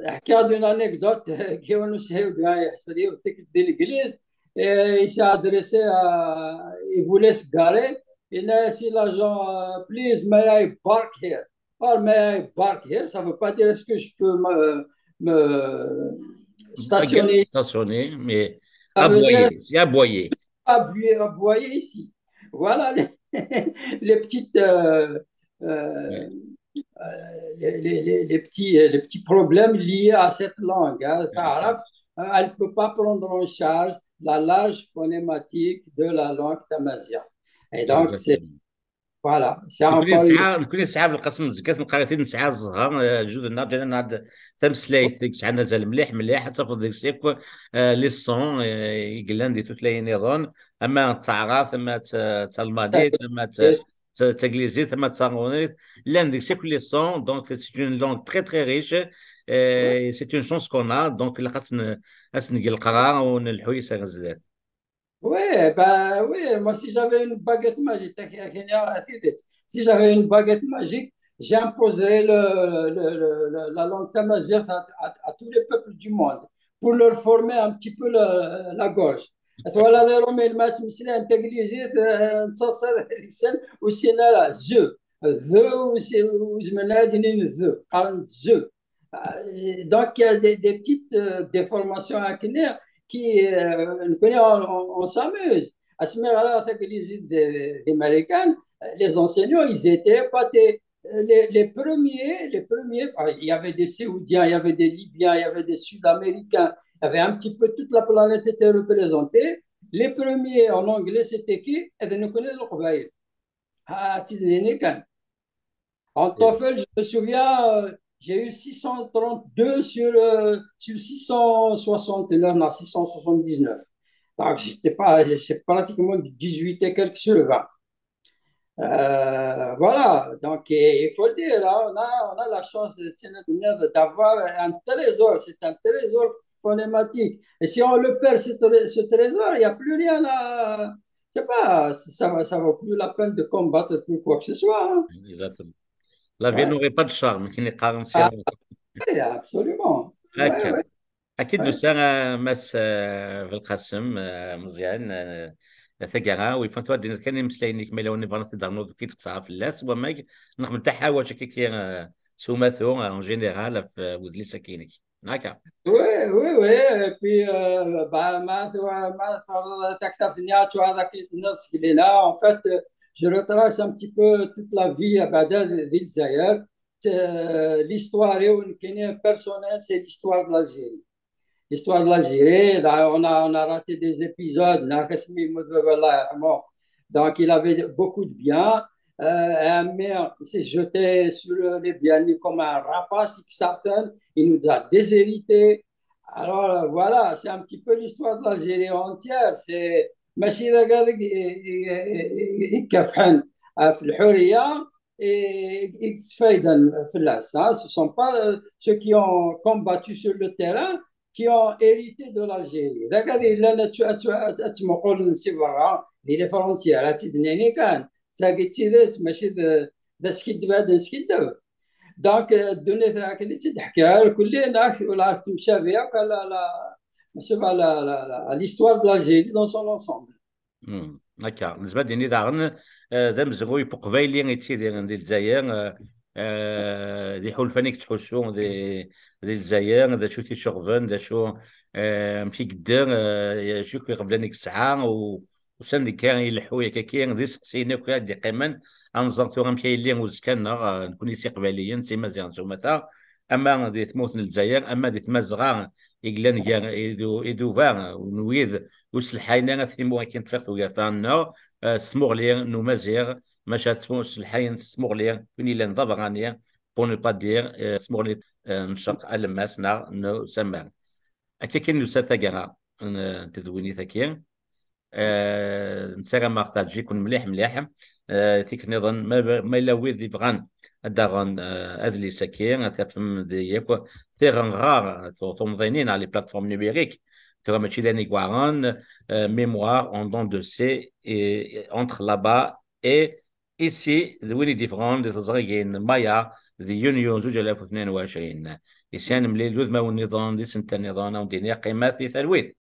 حكى d'une anecdote, كي ونسهي وقاعد يحصل يوتيك بالإنجليز, et il s'est adressé à, il voulait se garer, il a dit l'agent, euh, please, may I park here? Or, may I park here, ça veut pas dire est-ce que je peux me, me stationner. Stationner, mais aboyer, c'est aboyer. Aboyer, aboyer ici. Voilà les, les petites, euh, euh, euh, les, les, les, les petits, les petits problèmes liés à cette langue, hein, arabe. Euh, elle ne peut pas prendre en charge la large phonématique de la langue tamazight. Et donc, c'est, voilà, c'est encore une... Nekni nesɛa, Belqasem, zdat n tqarit nesɛa zzher, eh, judna ǧǧan-aɣ-d tameslayt deg sɛan azal mliḥ mliḥ, ad tafeḍ deg-s akk, eh, les sons, eh, i yellan di tutlayin niḍen, ama d taɛrabt, ama d ta-, d talmanit, ama d ta-, d ta-, d taglizit, ama d taṛumit, llan deg-s akk les sons, donc c'est une langue très très riche, et c'est une chance qu'on a, donc ilaq ad s-n-, ad s-neg leqrar u nelḥu yes-s ar zdat. Oui, ben oui, moi si j'avais une baguette magique, si j'avais une baguette magique, j'imposerais le, le, le, le, la langue tamazight à, à, à tous les peuples du monde pour leur former un petit peu le, la gorge. Voilà, les Romains, le match, mais c'est un taglizit, euh, ça, ça, c'est, ou c'est là, là, zeu. Zeu, ou c'est, ou c'est, zeu. Euh, donc, il y a des, des petites, euh, déformations à qui, euh, on, on, on s'amuse. Asmi ɣriɣ taglizit des, des Américains, les enseignants, ils étaient épatés. Les, les premiers, les premiers, ah, il y avait des Saoudiens, il y avait des Libyens, il y avait des Sud-Américains, avait un petit peu toute la planète était représentée. Les premiers en anglais, c'était qui? Ad nekkni d Leqbayel. Ah, c'est des Nénékans. En TOEFL, je me souviens, euh, j'ai eu six cent trente-deux sur, euh, sur six cent soixante-neuf, non, six cent soixante-dix-neuf. Donc, j'étais pas, c'est pratiquement dix-huit et quelques sur vingt. Euh, voilà, donc, et il faut le dire, hein, on a, on a la chance de, d'avoir un trésor, c'est un trésor phonématique. Et si on le perd, ce, tré- ce trésor, il n'y a plus rien à, je sais pas, ça ne vaut plus la peine de combattre pour quoi que ce soit, hein. Exactement. La vie n'aurait pas de charme, كي نقارن. Ah, oui, absolument. Ouais, ouais. أكيد نسى، آه، ماس، آه، بلقاسم، آه، مزيان، آه، ثقرا ويفان ثوا دينا كان يمسلاينك ما لو نيفان تدار نوض كي تقصها في اللاس وما نخمم تاع حوايج كي كي، آه، سوماتو، آه، en général في ودليس كينك هكا. Oui, oui, oui. Et puis, euh, bah, ma, ma, ma, تكتبت نياتو هذا كي نص لينا. En fait, je retrace un petit peu toute la vie بعدا ديال الجزائر. Euh, l'histoire, كاينين personnelle, c'est l'histoire de l'Algérie. L'histoire de l'Algérie, là, on a, on a raté des épisodes. ناقص مي مدبر، الله يرحمه. Donc, il avait beaucoup de biens. Euh, un maire s'est jeté sur les biens comme un rapace, il nous a déshérités. Alors, euh, voilà, c'est un petit peu l'histoire de l'Algérie entière. C'est ماشي ذاك هذاك يكافحن في الحرية يتسفايدن في اللاس. Ce sont pas, euh, ceux qui ont combattu sur le terrain qui ont hérité de l'Algérie. ذاك هذه لا لا تمقول نسي برا دي les frontières. هاتي دنيني كان تاقي تيدت ماشي ذا سكيد بعد سكيد. Donc, euh, الدنيا تاعك اللي تضحكها كل ناس ولا تمشى بها، لا لا ماشي لا لا لا l'histoire de l'Algérie dans son ensemble. هكا بالنسبه ديني داغن، آه، ذا مزغوي بقبايلي يتسيدي ديال الجزائر، آه، آه، ذي حلفانيك تحشو ذي، ذي الجزائر ذا شو تيشغفن ذا شو، آه، مشي قدر، آه، شو كي قبلانيك الساعه و وسان ديك كان يلحو ياك كي دي سقسينا كي دي قيمن. انزر ثورا مشي لي وزكان، آه، نكون يسي قباليا سي مزيان سومتا. اما دي ثموت الجزائر اما دي تمازغا يقلان يدوفا ونويذ وسلحاينا ثيمو كي نطفيق وقافان، آه، سموغلي نومازيغ ماشا تسمو سلحاين سموغلي وين الا نضافغاني pour ne pas dire، آه، سموغلي، آه، نشق الماس نا نو سمار. اكا كاين نسا ثاقرا، آه، تدويني ثاكين. آه، نسلم أخ تاجيكم مليح مليح. آه، تيك نظن ما، ما إلا ويد يبغان داغن، آه، أذلي سكين تفهم ديك تيغن غار ثمضينين على les plateformes numériques. ترى ماشي داني كواران، آه، mémoire en don de C et entre là-bas et ici, ذوين يديفغون دي تزغيين مايا ذي يونيو ألفين واثنين وعشرين. إسان مليل ذو ذماون نظام دي سنتا نظام ودينيا قيمات دي ثلويث.